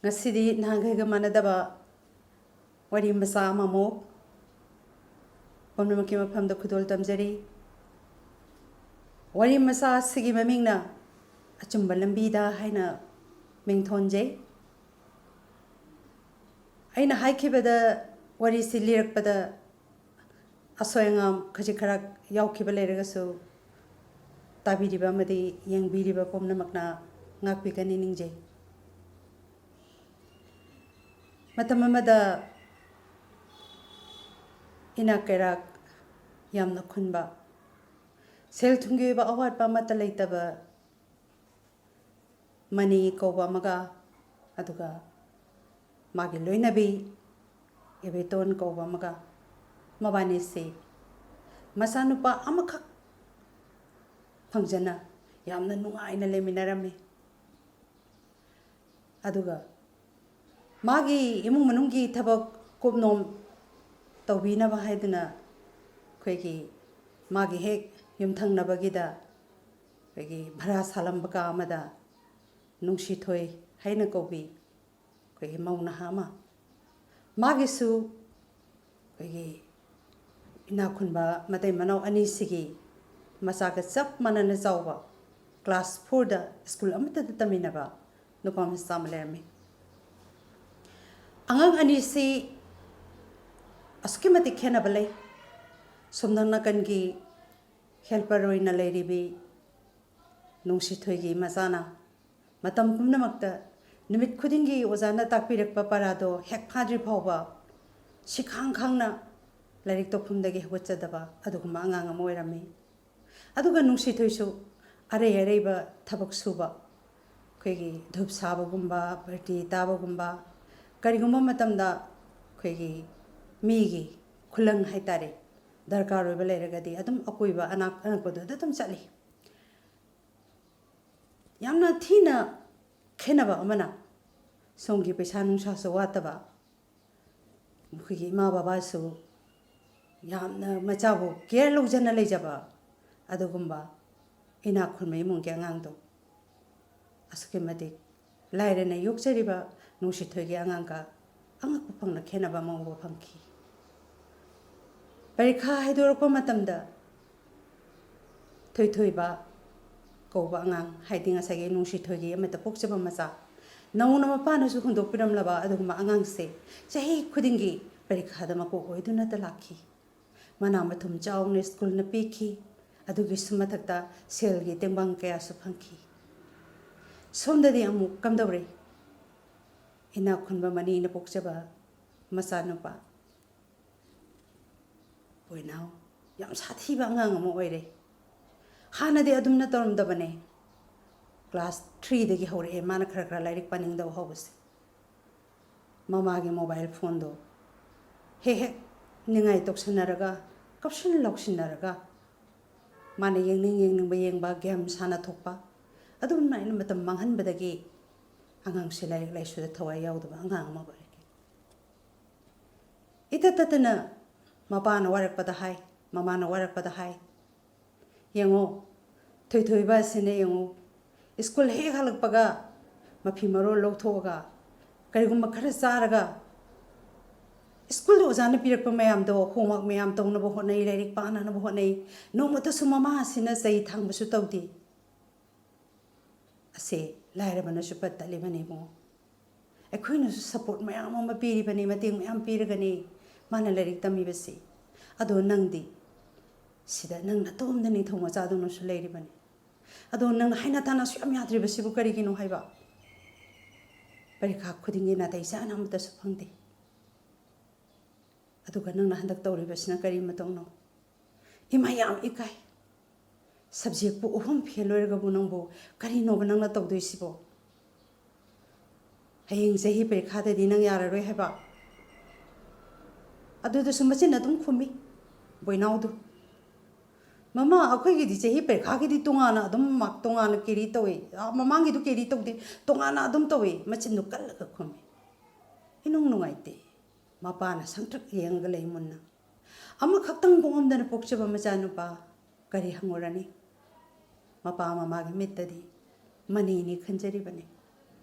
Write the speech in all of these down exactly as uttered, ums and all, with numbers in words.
ꯉꯁꯤꯗꯤ ꯅꯍꯥꯟꯈꯩꯒ ꯃꯥꯟꯅꯗꯕ ꯋꯥꯔꯤ ꯃꯆꯥ ꯑꯃꯃꯨꯛ ꯄꯨꯝꯅꯃꯛꯀꯤ ꯃꯐꯝꯗ ꯈꯨꯗꯣꯜ ꯇꯝꯖꯔꯤ꯫ ꯋꯥꯔꯤ ꯃꯆꯥ ꯑꯁꯤꯒꯤ ꯃꯃꯤꯡꯅ "ꯑꯆꯨꯝꯕ ꯂꯝꯕꯤꯗ" ꯍꯥꯏꯅ ꯃꯤꯡ ꯊꯣꯟꯖꯩ꯫ ꯑꯩꯅ ꯍꯥꯏꯈꯤꯕꯗ, ꯋꯥꯔꯤꯁꯤ ꯂꯤꯔꯛꯄꯗ ꯑꯁꯣꯏ ꯑꯉꯥꯝ ꯈꯖꯤꯛ ꯈꯔ ꯌꯥꯎꯈꯤꯕ ꯂꯩꯔꯒꯁꯨ, ꯇꯥꯕꯤꯔꯤꯕ ꯑꯃꯗꯤ ꯌꯦꯡꯕꯤꯔꯤꯕ ꯄꯨꯝꯅꯃꯛꯅ ꯉꯥꯛꯄꯤꯒꯅꯤ ꯅꯤꯡꯖꯩ꯫ ꯃꯇꯝ ꯑꯃꯗ ꯏꯅꯥꯛ ꯀꯩꯔꯥꯛ ꯌꯥꯝꯅ ꯈꯨꯟꯕ, ꯁꯦꯜ ꯊꯨꯝꯒꯤ ꯑꯣꯏꯕ ꯑꯋꯥꯠꯄ ꯑꯃꯠꯇ ꯂꯩꯇꯕ ꯃꯅꯤ ꯀꯧꯕ ꯑꯃꯒ, ꯑꯗꯨꯒ ꯃꯥꯒꯤ ꯂꯣꯏꯅꯕꯤ ꯑꯦꯕꯦꯇꯣꯟ ꯀꯧꯕ ꯑꯃꯒ, ꯃꯕꯥꯅꯤꯁꯤ ꯃꯆꯥꯅꯨꯄꯥ ꯑꯃꯈꯛ ꯐꯪꯖꯅ ꯌꯥꯝꯅ ꯅꯨꯡꯉꯥꯏꯅ ꯂꯩꯃꯤꯟꯅꯔꯝꯃꯤ꯫ ꯑꯗꯨꯒ ꯃꯥꯒꯤ ꯏꯃꯨꯡ ꯃꯅꯨꯡꯒꯤ ꯊꯕꯛ ꯀꯨꯞꯅꯣꯝ ꯇꯧꯕꯤꯅꯕ ꯍꯥꯏꯗꯨꯅ, ꯑꯩꯈꯣꯏꯒꯤ ꯃꯥꯒꯤ ꯍꯦꯛ ꯌꯨꯝꯊꯪꯅꯕꯒꯤꯗ ꯑꯩꯈꯣꯏꯒꯤ ꯚꯔꯥ ꯁꯥꯂꯝꯕ ꯀꯥ ꯑꯃꯗ ꯅꯨꯡꯁꯤꯊꯣꯏ ꯍꯥꯏꯅ ꯀꯧꯕꯤ ꯑꯩꯈꯣꯏꯒꯤ ꯃꯧ ꯅꯍꯥ ꯑꯃ, ꯃꯥꯒꯤꯁꯨ ꯑꯩꯈꯣꯏꯒꯤ ꯏꯅꯥꯛ ꯈꯨꯟꯕ ꯃꯇꯩ ꯃꯅꯥꯎ ꯑꯅꯤꯁꯤꯒꯤ ꯃꯆꯥꯒ ꯆꯞ ꯃꯥꯟꯅꯅ ꯆꯥꯎꯕ, ꯀ꯭ꯂꯥꯁ ꯐꯣꯔꯗ ꯁ꯭ꯀꯨꯜ ꯑꯃꯠꯇꯗ ꯇꯝꯃꯤꯟꯅꯕ ꯅꯨꯄꯥ ꯃꯆꯥ ꯑꯃ ꯂꯩꯔꯝꯃꯤ꯫ ꯑꯉꯥꯡ ꯑꯅꯤꯁꯤ ꯑꯁꯨꯛꯀꯤ ꯃꯇꯤꯛ ꯈꯦꯠꯅꯕ ꯂꯩ꯫ ꯁꯣꯝꯗ ꯅꯥꯀꯟꯒꯤ ꯍꯦꯜꯄꯔ ꯑꯣꯏꯅ ꯂꯩꯔꯤꯕꯤ ꯅꯨꯡꯁꯤꯊꯣꯏꯒꯤ ꯃꯆꯥꯅ ꯃꯇꯝ ꯄꯨꯝꯅꯃꯛꯇ ꯅꯨꯃꯤꯠ ꯈꯨꯗꯤꯡꯒꯤ ꯑꯣꯖꯥꯅ ꯇꯥꯛꯄꯤꯔꯛꯄ ꯄꯔꯥꯗꯣ ꯍꯦꯛ ꯐꯥꯗ꯭ꯔꯤ ꯐꯥꯎꯕ ꯁꯤꯈꯥꯡ ꯈꯥꯡꯅ ꯂꯥꯏꯔꯤꯛ ꯇꯧꯐꯝꯗꯒꯤ ꯍꯧꯒꯠꯆꯗꯕ ꯑꯗꯨꯒꯨꯝꯕ ꯑꯉꯥꯡ ꯑꯃ ꯑꯣꯏꯔꯝꯃꯤ꯫ ꯑꯗꯨꯒ ꯅꯨꯡꯁꯤꯊꯣꯏꯁꯨ ꯑꯔꯩ ꯑꯔꯩꯕ ꯊꯕꯛ ꯁꯨꯕ, ꯑꯩꯈꯣꯏꯒꯤ ꯙꯨꯞ ꯁꯥꯕꯒꯨꯝꯕ, ꯕꯔꯇꯤ ꯇꯥꯕꯒꯨꯝꯕ, ꯀꯔꯤꯒꯨꯝꯕ ꯃꯇꯝꯗ ꯑꯩꯈꯣꯏꯒꯤ ꯃꯤꯒꯤ ꯈꯨꯂꯪ ꯍꯥꯏꯇꯥꯔꯦ, ꯗꯔꯀꯥꯔ ꯑꯣꯏꯕ ꯂꯩꯔꯒꯗꯤ ꯑꯗꯨꯝ ꯑꯀꯣꯏꯕ ꯑꯅꯛ-, ꯑꯅꯛꯄꯗꯨꯗ ꯑꯗꯨꯝ ꯆꯠꯂꯤ꯫ ꯌꯥꯝꯅ ꯊꯤꯅ ꯈꯦꯠꯅꯕ ꯑꯃꯅ, ꯁꯣꯝꯒꯤ ꯄꯩꯁꯥ ꯅꯨꯡꯁꯥꯁꯨ ꯋꯥꯠꯇꯕ, ꯃꯈꯣꯏꯒꯤ ꯏꯃꯥ ꯕꯕꯥꯁꯨ ꯌꯥꯝꯅ ꯃꯆꯥꯕꯨ ꯀꯦꯌꯔ ꯂꯧꯖꯅ ꯂꯩꯖꯕ ꯑꯗꯨꯒꯨꯝꯕ ꯏꯅꯥꯛ ꯈꯨꯟꯕ ꯏꯃꯨꯡꯒꯤ ꯑꯉꯥꯡꯗꯣ ꯑꯁꯨꯛꯀꯤ ꯃꯇꯤꯛ ꯂꯥꯏꯔꯅ ꯌꯣꯛꯆꯔꯤꯕ ꯅꯨꯡꯁꯤꯊꯣꯏꯒꯤ ꯑꯉꯥꯡꯒ ꯑꯉꯛꯄ ꯐꯪꯅ ꯈꯦꯠꯅꯕ ꯑꯃ ꯎꯕ ꯐꯪꯈꯤ꯫ ꯄꯔꯤꯈꯥ ꯍꯥꯏꯗꯣꯔꯛꯄ ꯃꯇꯝꯗ ꯊꯣꯏꯊꯣꯏꯕ ꯀꯧꯕ ꯑꯉꯥꯡ, ꯍꯥꯏꯗꯤ ꯉꯁꯥꯏꯒꯤ ꯅꯨꯡꯁꯤꯊꯣꯏꯒꯤ ꯑꯃꯠꯇ ꯄꯣꯛꯆꯕ ꯃꯆꯥ, ꯅꯧꯅ ꯃꯄꯥꯅꯁꯨ ꯍꯨꯟꯗꯣꯛꯄꯤꯔꯝꯂꯕ ꯑꯗꯨꯒꯨꯝꯕ ꯑꯉꯥꯡꯁꯦ ꯆꯍꯤ ꯈꯨꯗꯤꯡꯒꯤ ꯄꯔꯤꯈꯥꯗ ꯃꯀꯣꯛ ꯑꯣꯏꯗꯨꯅꯇ ꯂꯥꯛꯈꯤ꯫ ꯃꯅꯥ ꯃꯊꯨꯝ ꯆꯥꯎꯅ ꯁ꯭ꯀꯨꯜꯅ ꯄꯤꯈꯤ꯫ ꯑꯗꯨꯒꯤꯁꯨ ꯃꯊꯛꯇ ꯁꯦꯜꯒꯤ ꯇꯦꯡꯕꯥꯡ ꯀꯌꯥꯁꯨ ꯐꯪꯈꯤ꯫ ꯁꯣꯝꯗꯗꯤ ꯑꯃꯨꯛ ꯀꯝꯗꯧꯔꯤ? ꯏꯅꯥꯛ ꯈꯨꯟꯕ ꯃꯅꯤꯅ ꯄꯣꯛꯆꯕ ꯃꯆꯥꯅꯨꯄꯥ ꯕꯣꯏꯅꯥꯎ ꯌꯥꯝ ꯁꯥꯊꯤꯕ ꯑꯉꯥꯡ ꯑꯃ ꯑꯣꯏꯔꯦ꯫ ꯍꯥꯟꯅꯗꯤ ꯑꯗꯨꯝꯅ ꯇꯧꯔꯝꯗꯕꯅꯦ꯫ ꯀ꯭ꯂꯥꯁ ꯊ꯭ꯔꯤꯗꯒꯤ ꯍꯧꯔꯛꯑꯦ ꯃꯥꯅ ꯈꯔ ꯈꯔ ꯂꯥꯏꯔꯤꯛ ꯄꯥꯅꯤꯡꯗꯕ ꯍꯧꯕꯁꯦ꯫ ꯃꯃꯥꯒꯤ ꯃꯣꯕꯥꯏꯜ ꯐꯣꯟꯗꯣ ꯍꯦꯛ ꯍꯦꯛ ꯅꯤꯡꯉꯥꯏ ꯇꯧꯁꯟꯅꯔꯒ, ꯀꯞꯁꯤꯟ ꯂꯥꯎꯁꯤꯟꯅꯔꯒ, ꯃꯥꯅ ꯌꯦꯡꯅꯤꯡ ꯌꯦꯡꯅꯤꯡꯕ ꯌꯦꯡꯕ, ꯒꯦꯝ ꯁꯥꯟꯅꯊꯣꯛꯄ, ꯑꯗꯨꯝꯅ ꯑꯩꯅ ꯃꯇꯝ ꯃꯥꯡꯍꯟꯕꯗꯒꯤ ꯑꯉꯥꯡꯁꯦ ꯂꯥꯏꯔꯤꯛ ꯂꯥꯏꯁꯨꯗ ꯊꯋꯥꯏ ꯌꯥꯎꯗꯕ ꯑꯉꯥꯡ ꯑꯃ ꯑꯣꯏꯔꯛꯀꯦ꯫ ꯏꯇꯠ ꯇꯠꯇꯅ ꯃꯄꯥꯅ ꯋꯥꯔꯛꯄꯗ ꯍꯥꯏ, ꯃꯃꯥꯅ ꯋꯥꯔꯛꯄꯗ ꯍꯥꯏ, "ꯌꯦꯡꯉꯣ, ꯊꯣꯏꯊꯣꯏꯕ ꯑꯁꯤꯅ ꯌꯦꯡꯉꯨ, ꯁ꯭ꯀꯨꯜ ꯍꯦꯛ ꯍꯜꯂꯛꯄꯒ ꯃꯐꯤ ꯃꯔꯣꯜ ꯂꯧꯊꯣꯛꯑꯒ, ꯀꯔꯤꯒꯨꯝꯕ ꯈꯔ ꯆꯥꯔꯒ, ꯁ꯭ꯀꯨꯜꯗ ꯑꯣꯖꯥꯅ ꯄꯤꯔꯛꯄ ꯃꯌꯥꯝꯗꯣ, homework ꯃꯌꯥꯝ ꯇꯧꯅꯕ ꯍꯣꯠꯅꯩ, ꯂꯥꯏꯔꯤꯛ ꯄꯥꯅꯅꯕ ꯍꯣꯠꯅꯩ꯫ ꯅꯣꯡꯃꯇꯁꯨ ꯃꯃꯥ ꯑꯁꯤꯅ ꯆꯩ ꯊꯥꯡꯕꯁꯨ ꯇꯧꯗꯦ꯫ ꯑꯁꯦ ꯂꯥꯏꯔꯕꯅꯁꯨ ꯄꯠ ꯇꯠꯂꯤꯕꯅꯤ ꯏꯕꯨꯡꯉꯣ꯫ ꯑꯩꯈꯣꯏꯅꯁꯨ support ꯃꯌꯥꯝ ꯑꯃ ꯄꯤꯔꯤꯕꯅꯤ, ꯃꯇꯦꯡ ꯃꯌꯥꯝ ꯄꯤꯔꯒꯅꯤ ꯃꯥꯅ ꯂꯥꯏꯔꯤꯛ ꯇꯝꯃꯤꯕꯁꯤ꯫ ꯑꯗꯣ ꯅꯪꯗꯤ ꯁꯤꯗ ꯅꯪ ꯅꯇꯣꯝꯗ ꯅꯤꯡꯊꯧ ꯃꯆꯥꯗꯧꯅꯁꯨ ꯂꯩꯔꯤꯕꯅꯤ꯫ ꯑꯗꯣ ꯅꯪꯅ ꯍꯥꯏꯅ ꯇꯥꯅꯁꯨ ꯌꯥꯝ ꯌꯥꯗ꯭ꯔꯤꯕꯁꯤꯕꯨ ꯀꯔꯤꯒꯤꯅꯣ ꯍꯥꯏꯕ? ꯄꯔꯤꯈꯥ ꯈꯨꯗꯤꯡꯒꯤ ꯅꯥꯇꯩ ꯆꯥꯅ ꯑꯃꯠꯇꯁꯨ ꯐꯪꯗꯦ꯫ ꯑꯗꯨꯒ ꯅꯪꯅ ꯍꯟꯗꯛ ꯇꯧꯔꯤꯕꯁꯤꯅ ꯀꯔꯤ ꯃꯇꯧꯅꯣ? ꯏꯃꯥ, ꯌꯥꯝ ꯏꯀꯥꯏ꯫ Subjectꯄꯨ ꯑꯍꯨꯝ fail ꯑꯣꯏꯔꯒꯕꯨ ꯅꯪꯕꯨ ꯀꯔꯤꯅꯣꯕ ꯅꯪꯅ ꯇꯧꯗꯣꯏꯁꯤꯕꯣ? ꯍꯌꯦꯡ ꯆꯍꯤ ꯄꯔꯤꯈꯥꯗꯗꯤ ꯅꯪ ꯌꯥꯔꯔꯣꯏ ꯍꯥꯏꯕ?" ꯑꯗꯨꯗꯁꯨ ꯃꯆꯤꯟ ꯑꯗꯨꯝ ꯈꯨꯝꯃꯤ ꯕꯣꯏꯅꯥꯎꯗꯨ꯫ "ꯃꯃꯥ, ꯑꯩꯈꯣꯏꯒꯤꯗꯤ ꯆꯍꯤ ꯄꯔꯤꯈꯥꯒꯤꯗꯤ ꯇꯣꯉꯥꯟꯅ ꯑꯗꯨꯝ mark ꯇꯣꯉꯥꯟꯅ carry ꯇꯧꯏ꯫ ꯑꯥ, ꯃꯃꯥꯡꯒꯤꯗꯨ carry ꯇꯧꯗꯦ, ꯇꯣꯉꯥꯟꯅ ꯑꯗꯨꯝ ꯇꯧꯏ", ꯃꯆꯤꯟꯗꯨ ꯀꯜꯂꯒ ꯈꯨꯝꯃꯤ꯫ ꯏꯅꯨꯡ ꯅꯨꯡꯉꯥꯏꯇꯦ꯫ ꯃꯄꯥꯅ ꯁꯪꯇ꯭ꯔꯤꯛ ꯌꯦꯡꯉꯒ ꯂꯩ ꯃꯨꯟꯅ꯫ ꯑꯃꯈꯛꯇꯪ ꯄꯣꯛꯂꯝꯗꯅ ꯄꯣꯛꯆꯕ ꯃꯆꯥꯅꯨꯄꯥ ꯀꯔꯤ ꯍꯪꯉꯨꯔꯅꯤ? ꯃꯄꯥ ꯃꯃꯥꯒꯤ ꯃꯤꯠꯇꯗꯤ ꯃꯅꯤꯅꯤ ꯈꯟꯖꯔꯤꯕꯅꯤ꯫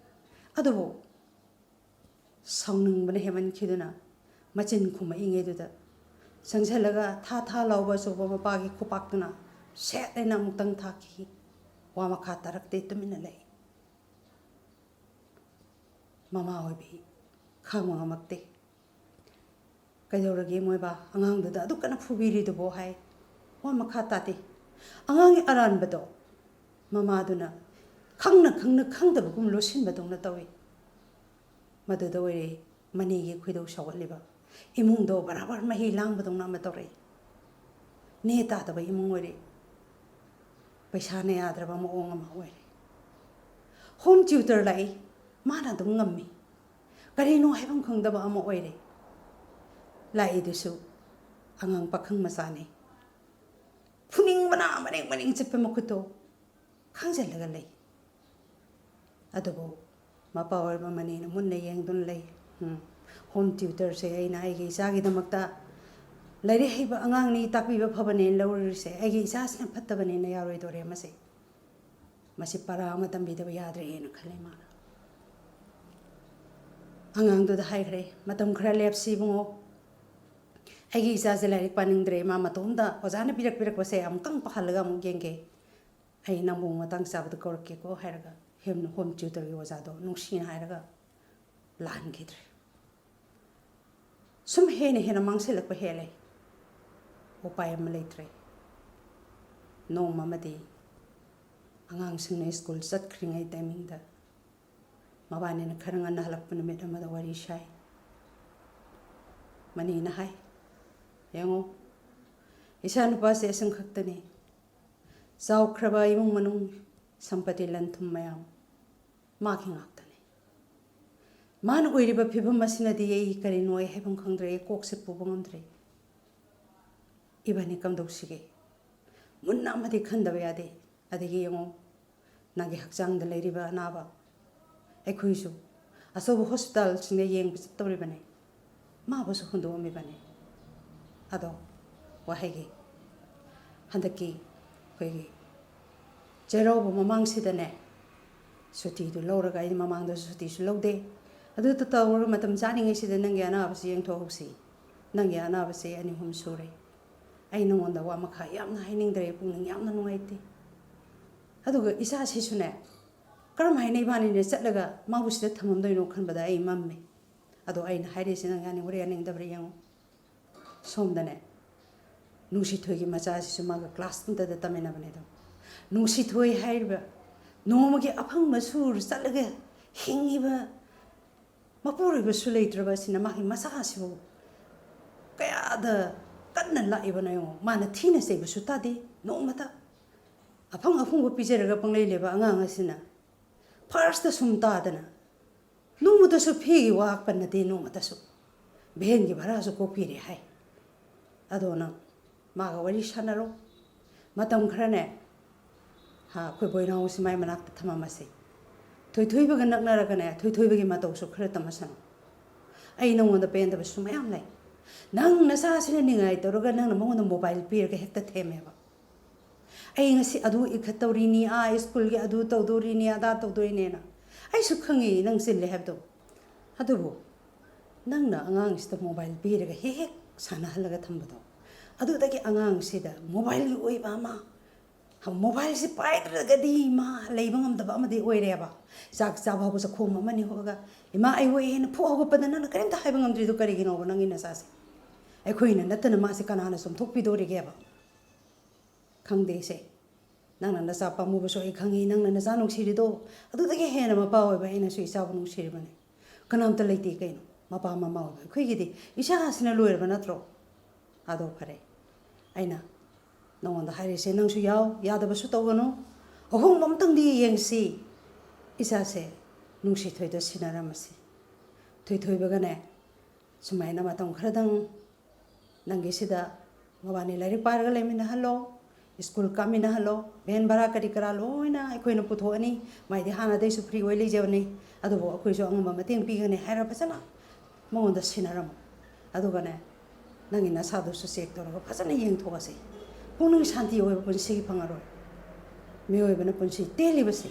ꯑꯗꯨꯕꯨ ꯁꯥꯎꯅꯤꯡꯕꯅ ꯍꯦꯟꯃꯟꯈꯤꯗꯨꯅ ꯃꯆꯤꯟ ꯈꯨꯝꯃꯛꯏꯉꯩꯗꯨꯗ ꯆꯪꯁꯤꯜꯂꯒ ꯊꯥ ꯊꯥ ꯂꯥꯎꯕ ꯑꯆꯧꯕ ꯃꯄꯥꯒꯤ ꯈꯨꯄꯥꯛꯇꯨꯅ ꯁꯦꯠ ꯍꯥꯏꯅ ꯑꯃꯨꯛꯇꯪ ꯊꯥꯈꯤ꯫ ꯋꯥ ꯃꯈꯥ ꯇꯥꯔꯛꯇꯦ, ꯇꯨꯃꯤꯟꯅ ꯂꯩ꯫ ꯃꯃꯥ ꯑꯣꯏꯕꯤ ꯈꯥꯡꯕ ꯉꯝꯃꯛꯇꯦ꯫ "ꯀꯩꯗꯧꯔꯒꯦ ꯃꯣꯏꯕꯥ, ꯑꯉꯥꯡꯗꯨꯗ ꯑꯗꯨꯛ ꯀꯟꯅ ꯐꯨꯕꯤꯔꯤꯗꯨꯕꯣ?" ꯍꯥꯏ꯫ ꯋꯥ ꯃꯈꯥ ꯇꯥꯗꯦ꯫ ꯑꯉꯥꯡꯒꯤ ꯑꯔꯥꯟꯕꯗꯣ ꯃꯃꯥꯗꯨꯅ ꯈꯪꯅ ꯈꯪꯅ ꯈꯪꯗꯕꯒꯨꯝ ꯂꯣꯠꯁꯤꯟꯕꯗꯧꯅ ꯇꯧꯏ꯫ ꯃꯗꯨꯗ ꯑꯣꯏꯔꯦ ꯃꯅꯦꯒꯤ ꯈꯣꯏꯗꯧ ꯁꯥꯎꯒꯠꯂꯤꯕ꯫ ꯏꯃꯨꯡꯗꯣ ꯕꯔꯥꯕꯔ ꯃꯍꯤ ꯂꯥꯡꯕꯗꯧꯅ ꯑꯃ ꯇꯧꯔꯛꯏ꯫ ꯅꯦ ꯇꯥꯗꯕ ꯏꯃꯨꯡ ꯑꯣꯏꯔꯦ꯫ ꯄꯩꯁꯥꯅ ꯌꯥꯗ꯭ꯔꯕ ꯃꯑꯣꯡ ꯑꯃ ꯑꯣꯏꯔꯦ꯫ ꯍꯣꯝ ꯇ꯭ꯌꯨꯇꯔ ꯂꯥꯛꯏ, ꯃꯥꯅ ꯑꯗꯨꯝ ꯉꯝꯃꯤ꯫ ꯀꯔꯤꯅꯣ ꯍꯥꯏꯐꯝ ꯈꯪꯗꯕ ꯑꯃ ꯑꯣꯏꯔꯦ꯫ ꯂꯥꯛꯏꯗꯨꯁꯨ ꯑꯉꯥꯡ ꯄꯥꯈꯪ ꯃꯆꯥꯅꯤ꯫ ꯐꯨꯅꯤꯡꯕꯅ ꯃꯔꯦꯡ ꯃꯔꯦꯡ ꯆꯠꯄ ꯃꯈꯨꯠꯇꯣ ꯈꯥꯡꯖꯜꯂꯒ ꯂꯩ꯫ ꯑꯗꯨꯕꯨ ꯃꯄꯥ ꯑꯣꯏꯔꯕ ꯃꯅꯦꯅ ꯃꯨꯟꯅ ꯌꯦꯡꯗꯨꯅ ꯂꯩ꯫ ꯎꯝ, ꯍꯣꯝ ꯇ꯭ꯌꯨꯇꯔꯁꯦ ꯑꯩꯅ ꯑꯩꯒꯤ ꯏꯆꯥꯒꯤꯗꯃꯛꯇ ꯂꯥꯏꯔꯤꯛ ꯍꯩꯕ ꯑꯉꯥꯡꯅꯤ, ꯇꯥꯛꯄꯤꯕ ꯐꯕꯅꯦꯅ ꯂꯧꯔꯨꯔꯤꯁꯦ, ꯑꯩꯒꯤ ꯏꯆꯥꯁꯤꯅ ꯐꯠꯇꯕꯅꯦꯅ ꯌꯥꯔꯣꯏꯗꯣꯔꯦ꯫ ꯃꯁꯤ, ꯃꯁꯤ ꯄꯔꯥ ꯑꯃ ꯇꯝꯕꯤꯗꯕ ꯌꯥꯗ꯭ꯔꯦꯅ ꯈꯜꯂꯦ ꯃꯥꯅ꯫ ꯑꯉꯥꯡꯗꯨꯗ ꯍꯥꯏꯈ꯭ꯔꯦ, "ꯃꯇꯝ ꯈꯔ ꯂꯦꯞꯁꯤ ꯏꯕꯨꯡꯉꯣ, ꯑꯩꯒꯤ ꯏꯆꯥꯁꯦ ꯂꯥꯏꯔꯤꯛ ꯄꯥꯅꯤꯡꯗ꯭ꯔꯦ, ꯃꯥ ꯃꯇꯣꯝꯇ ꯑꯣꯖꯥꯅ ꯄꯤꯔꯛ ꯄꯤꯔꯛꯄꯁꯦ ꯑꯃꯨꯛꯇꯪ ꯄꯥꯍꯜꯂꯒ ꯑꯃꯨꯛ ꯌꯦꯡꯒꯦ, ꯑꯩ ꯅꯪꯕꯨ ꯃꯇꯥꯡ ꯆꯥꯕꯗ ꯀꯧꯔꯛꯀꯦꯀꯣ" ꯍꯥꯏꯔꯒ ꯍꯦꯝ-, ꯍꯣꯝ ꯇ꯭ꯌꯨꯇꯔꯒꯤ ꯑꯣꯖꯥꯗꯣ ꯅꯨꯡꯁꯤꯅ ꯍꯥꯏꯔꯒ ꯂꯥꯛꯍꯟꯈꯤꯗ꯭ꯔꯦ꯫ ꯁꯨꯝ ꯍꯦꯟꯅ ꯍꯦꯟꯅ ꯃꯥꯡꯁꯤꯜꯂꯛꯄ ꯍꯦꯜꯂꯦ꯫ ꯎꯄꯥꯏ ꯑꯃ ꯂꯩꯇ꯭ꯔꯦ꯫ ꯅꯣꯡꯃ ꯑꯃꯗꯤ ꯑꯉꯥꯡꯁꯤꯡꯅ ꯁ꯭ꯀꯨꯜ ꯆꯠꯈ꯭ꯔꯤꯉꯩ ꯇꯥꯏꯃꯤꯡꯗ ꯃꯕꯥꯅꯤꯅ ꯈꯔ ꯉꯟꯅ ꯍꯜꯂꯛꯄ ꯅꯨꯃꯤꯠ ꯑꯃꯗ ꯋꯥꯔꯤ ꯁꯥꯏ꯫ ꯃꯅꯦꯅ ꯍꯥꯏ, "ꯌꯦꯡꯉꯣ, ꯏꯆꯥ ꯅꯨꯄꯥꯁꯦ ꯑꯁꯨꯝ ꯈꯛꯇꯅꯤ꯫ ꯆꯥꯎꯈ꯭ꯔꯕ ꯏꯃꯨꯡ ꯃꯅꯨꯡ, ꯁꯝꯄꯇꯤ ꯂꯟ ꯊꯨꯝ ꯃꯌꯥꯝ ꯃꯥꯒꯤ ꯉꯥꯛꯇꯅꯤ꯫ ꯃꯥꯅ ꯑꯣꯏꯔꯤꯕ ꯐꯤꯕꯝ ꯑꯁꯤꯅꯗꯤ ꯑꯩ ꯀꯔꯤꯅꯣ ꯑꯩ ꯍꯥꯏꯐꯝ ꯈꯪꯗ꯭ꯔꯦ, ꯑꯩ ꯀꯣꯛꯁꯦ ꯄꯨꯕ ꯉꯝꯗ꯭ꯔꯦ꯫ ꯏꯕꯥꯅꯤ ꯀꯝꯗꯧꯁꯤꯒꯦ? ꯃꯨꯟꯅ ꯑꯃꯗꯤ ꯈꯟꯗꯕ ꯌꯥꯗꯦ꯫ ꯑꯗꯒꯤ ꯌꯦꯡꯉꯣ, ꯅꯪꯒꯤ ꯍꯛꯆꯥꯡꯗ ꯂꯩꯔꯤꯕ ꯑꯅꯥꯕ, ꯑꯩꯈꯣꯏꯁꯨ ꯑꯆꯧꯕ ꯍꯣꯁꯄꯤꯇꯥꯜꯁꯤꯡꯗ ꯌꯦꯡꯕ ꯆꯠꯇꯧꯔꯤꯕꯅꯤ, ꯃꯥꯕꯨꯁꯨ ꯍꯨꯟꯗꯣꯛꯑꯝꯃꯤꯕꯅꯤ"꯫ ꯑꯗꯣ ꯋꯥꯍꯩꯒꯤ ꯍꯟꯗꯛꯀꯤ ꯑꯩꯈꯣꯏꯒꯤ ꯆꯩꯔꯥꯎꯕ ꯃꯃꯥꯡꯁꯤꯗꯅꯦ, ꯁꯨꯇꯤꯗꯨ ꯂꯧꯔꯒ, ꯑꯩꯗꯤ ꯃꯃꯥꯡꯗꯁꯨ ꯁꯨꯇꯤꯁꯨ ꯂꯧꯗꯦ, ꯑꯗꯨ ꯇꯧꯔꯒ ꯃꯇꯝ ꯆꯥꯔꯤꯉꯩꯁꯤꯗ ꯅꯪꯒꯤ ꯑꯅꯥꯕꯁꯤ ꯌꯦꯡꯊꯣꯛꯍꯧꯁꯤ꯫ ꯅꯪꯒꯤ ꯑꯅꯥꯕꯁꯤ ꯑꯅꯤ ꯑꯍꯨꯝ ꯁꯨꯔꯦ꯫ ꯑꯩ ꯅꯉꯣꯟꯗ ꯋꯥ ꯃꯈꯥ ꯌꯥꯝꯅ ꯍꯥꯏꯅꯤꯡꯗ꯭ꯔꯦ, ꯄꯨꯛꯅꯤꯡ ꯌꯥꯝꯅ ꯅꯨꯡꯉꯥꯏꯇꯦ꯫ ꯑꯗꯨꯒ ꯏꯆꯥꯁꯤꯁꯨꯅꯦ, ꯀꯔꯝ ꯍꯥꯏꯅ ꯏꯕꯥꯅꯤꯅ ꯆꯠꯂꯒ ꯃꯥꯕꯨ ꯁꯤꯗ ꯊꯝꯃꯝꯗꯣꯏꯅꯣ ꯈꯟꯕꯗ ꯑꯩ ꯃꯝꯃꯦ꯫ ꯑꯗꯣ ꯑꯩꯅ ꯍꯥꯏꯔꯤꯁꯤ ꯅꯪ ꯌꯥꯅꯤꯡꯕ꯭ꯔꯥ ꯌꯥꯅꯤꯡꯗꯕ꯭ꯔꯥ ꯌꯦꯡꯉꯨ꯫ ꯁꯣꯝꯗꯅꯦ, ꯅꯨꯡꯁꯤꯊꯣꯏꯒꯤ ꯃꯆꯥꯁꯤꯁꯨ ꯃꯥꯒ ꯀ꯭ꯂꯥꯁ ꯑꯃꯠꯇꯗ ꯇꯝꯃꯤꯟꯅꯕꯅꯦ꯫ ꯑꯗꯣ ꯅꯨꯡꯁꯤꯊꯣꯏ ꯍꯥꯏꯔꯤꯕ ꯅꯣꯡꯃꯒꯤ ꯑꯐꯪꯕ ꯁꯨꯔ ꯆꯠꯂꯒ ꯍꯤꯡꯉꯤꯕ ꯃꯄꯨꯔꯣꯏꯕꯁꯨ ꯂꯩꯇ꯭ꯔꯕ ꯑꯁꯤꯅ ꯃꯥꯒꯤ ꯃꯆꯥꯁꯤꯕꯨ ꯀꯌꯥꯗ ꯀꯟꯅ ꯂꯥꯛꯏꯕꯅꯣ ꯌꯦꯡꯉꯣ꯫ ꯃꯥꯅ ꯊꯤꯅ ꯆꯩꯕꯁꯨ ꯇꯥꯗꯦ ꯅꯣꯡꯃꯇ꯫ ꯑꯐꯪ ꯑꯐꯪꯕ ꯄꯤꯖꯔꯒ ꯄꯪꯂꯩ ꯂꯩꯕ ꯑꯉꯥꯡ ꯑꯁꯤꯅ ꯐꯥꯔꯁꯇ ꯁꯨꯝ ꯇꯥꯗꯅ ꯅꯣꯡꯃꯇꯁꯨ ꯐꯤꯒꯤ ꯋꯥ ꯄꯟꯅꯗꯦ, ꯅꯣꯡꯃꯇꯁꯨ꯫ ꯚꯦꯟꯒꯤ ꯚꯔꯥꯁꯨ ꯀꯣꯛꯄꯤꯔꯦ ꯍꯥꯏ꯫ ꯑꯗꯣ ꯅꯪ ꯃꯥꯒ ꯋꯥꯔꯤ ꯁꯥꯟꯅꯔꯣ꯫ ꯃꯇꯝ ꯈꯔꯅꯦ, ꯍꯥ, ꯑꯩꯈꯣꯏ ꯕꯣꯏꯅꯥꯎꯁꯤ ꯃꯥꯏ ꯃꯅꯥꯛꯇ ꯊꯝꯃꯝꯃꯁꯤ꯫ ꯊꯣꯏꯊꯣꯏꯕꯒ ꯅꯛꯅꯔꯒꯅꯦ, ꯊꯣꯏꯊꯣꯏꯕꯒꯤ ꯃꯇꯧꯁꯨ ꯈꯔ ꯇꯝꯃꯁꯅꯨ꯫ ꯑꯩ ꯅꯉꯣꯟꯗ ꯄꯦꯟꯗꯕꯁꯨ ꯃꯌꯥꯝ ꯂꯩ꯫ ꯅꯪ ꯅꯆꯥꯁꯤꯅ ꯅꯤꯡꯉꯥꯏ ꯇꯧꯔꯒ ꯅꯪꯅ ꯃꯉꯣꯟꯗ ꯃꯣꯕꯥꯏꯜ ꯄꯤꯔꯒ ꯍꯦꯛꯇ ꯊꯦꯝꯃꯦꯕ꯫ "ꯑꯩ ꯉꯁꯤ ꯑꯗꯨ ꯏꯈꯠꯇꯧꯔꯤꯅꯤ, ꯑꯥ ꯁ꯭ꯀꯨꯜꯒꯤ ꯑꯗꯨ ꯇꯧꯗꯧꯔꯤꯅꯤ, ꯑꯗꯥ ꯇꯧꯗꯣꯏꯅꯦꯅ"꯫ ꯑꯩꯁꯨ ꯈꯪꯉꯤ ꯅꯪ ꯆꯤꯜꯂꯦ ꯍꯥꯏꯕꯗꯣ꯫ ꯑꯗꯨꯕꯨ ꯅꯪꯅ ꯑꯉꯥꯡꯁꯤꯗ ꯃꯣꯕꯥꯏꯜ ꯄꯤꯔꯒ ꯍꯦꯛ ꯍꯦꯛ ꯁꯥꯟꯅꯍꯜꯂꯒ ꯊꯝꯕꯗꯣ, ꯑꯗꯨꯗꯒꯤ ꯑꯉꯥꯡꯁꯤꯗ ꯃꯣꯕꯥꯏꯜꯒꯤ ꯑꯣꯏꯕ ꯑꯃ, ꯃꯣꯕꯥꯏꯜꯁꯤ ꯄꯥꯏꯗ꯭ꯔꯒꯗꯤ ꯃꯥ ꯂꯩꯕ ꯉꯝꯗꯕ ꯑꯃꯗꯤ ꯑꯣꯏꯔꯦꯕ꯫ ꯆꯥꯛ ꯆꯥꯕ ꯍꯧꯕ ꯆꯈꯣꯝ ꯑꯃꯅꯤ ꯍꯣꯛꯑꯒ, "ꯏꯃꯥ, ꯑꯩ ꯋꯥꯏ" ꯍꯥꯏꯅ ꯐꯨꯛ ꯍꯧꯒꯠꯄꯗ ꯅꯪꯅ ꯀꯔꯤꯝꯇ ꯍꯥꯏꯕ ꯉꯝꯗ꯭ꯔꯤꯗꯣ ꯀꯔꯤꯒꯤꯅꯣꯕ? ꯅꯪꯒꯤ ꯅꯆꯥꯁꯦ ꯑꯩꯈꯣꯏꯅ ꯅꯠꯇꯅ ꯃꯥꯁꯦ ꯀꯅꯥꯅ ꯆꯨꯝꯊꯣꯛꯄꯤꯗꯣꯔꯤꯒꯦꯕ? ꯈꯪꯗꯦ ꯏꯆꯦ, ꯅꯪꯅ ꯅꯆꯥ ꯄꯥꯝꯃꯨꯕꯁꯨ ꯑꯩ ꯈꯪꯉꯤ, ꯅꯪꯅ ꯅꯆꯥ ꯅꯨꯡꯁꯤꯔꯤꯗꯣ ꯑꯗꯨꯗꯒꯤ ꯍꯦꯟꯅ ꯃꯄꯥ ꯑꯣꯏꯕ ꯑꯩꯅꯁꯨ ꯏꯆꯥꯕꯨ ꯅꯨꯡꯁꯤꯔꯤꯕꯅꯤ꯫ ꯀꯅꯥꯝꯇ ꯂꯩꯇꯦ ꯀꯩꯅꯣ ꯃꯄꯥ ꯃꯃꯥ ꯑꯣꯏꯕ ꯑꯩꯈꯣꯏꯒꯤꯗꯤ? ꯏꯆꯥꯁꯤꯅ ꯂꯣꯏꯔꯕ ꯅꯠꯇ꯭ꯔꯣ? ꯑꯗꯣ ꯐꯔꯦ, ꯑꯩꯅ ꯅꯉꯣꯟꯗ ꯍꯥꯏꯔꯤꯁꯦ ꯅꯪꯁꯨ ꯌꯥꯎ, ꯌꯥꯗꯕꯁꯨ ꯇꯧꯒꯅꯨ꯫ ꯑꯍꯣꯡꯕ ꯑꯝꯇꯪꯗꯤ ꯌꯦꯡꯁꯤ꯫ ꯏꯆꯥꯁꯦ ꯅꯨꯡꯁꯤꯊꯣꯏꯗ ꯁꯤꯟꯅꯔꯝꯃꯁꯤ꯫ ꯊꯣꯏꯊꯣꯏꯕꯒꯅꯦ ꯁꯨꯃꯥꯏꯅ ꯃꯇꯝ ꯈꯔꯗꯪ ꯅꯪꯒꯤꯁꯤꯗ ꯃꯕꯥꯅꯤ ꯂꯥꯏꯔꯤꯛ ꯄꯥꯔꯒ ꯂꯩꯃꯤꯟꯅꯍꯜꯂꯣ, ꯁ꯭ꯀꯨꯜ ꯀꯥꯃꯤꯟꯅꯍꯜꯂꯣ, ꯚꯦꯟ ꯚꯔꯥ ꯀꯔꯤ ꯀꯔꯥ ꯂꯣꯏꯅ ꯑꯩꯈꯣꯏꯅ ꯄꯨꯊꯣꯛꯑꯅꯤ꯫ ꯃꯥꯏꯗꯤ ꯍꯥꯟꯅꯗꯩꯁꯨ ꯐ꯭ꯔꯤ ꯑꯣꯏ ꯂꯩꯖꯕꯅꯤ, ꯑꯗꯨꯕꯨ ꯑꯩꯈꯣꯏꯁꯨ ꯑꯉꯝꯕ ꯃꯇꯦꯡ ꯄꯤꯒꯅꯤ ꯍꯥꯏꯔ ꯐꯖꯅ ꯃꯉꯣꯟꯗ ꯁꯤꯟꯅꯔꯝꯃꯣ꯫ ꯑꯗꯨꯒꯅꯦ, ꯅꯪꯒꯤ ꯅꯁꯥꯗꯨꯁꯨ ꯆꯦꯛ ꯇꯧꯔꯒ ꯐꯖꯅ ꯌꯦꯡꯊꯣꯛꯑꯁꯤ꯫ ꯄꯨꯛꯅꯤꯡ ꯁꯥꯟꯇꯤ ꯑꯣꯏꯕ ꯄꯨꯟꯁꯤꯒꯤ ꯐꯪꯉꯔꯣꯏ꯫ ꯃꯤꯑꯣꯏꯕꯅ ꯄꯨꯟꯁꯤ ꯇꯦꯜꯂꯤꯕꯁꯤ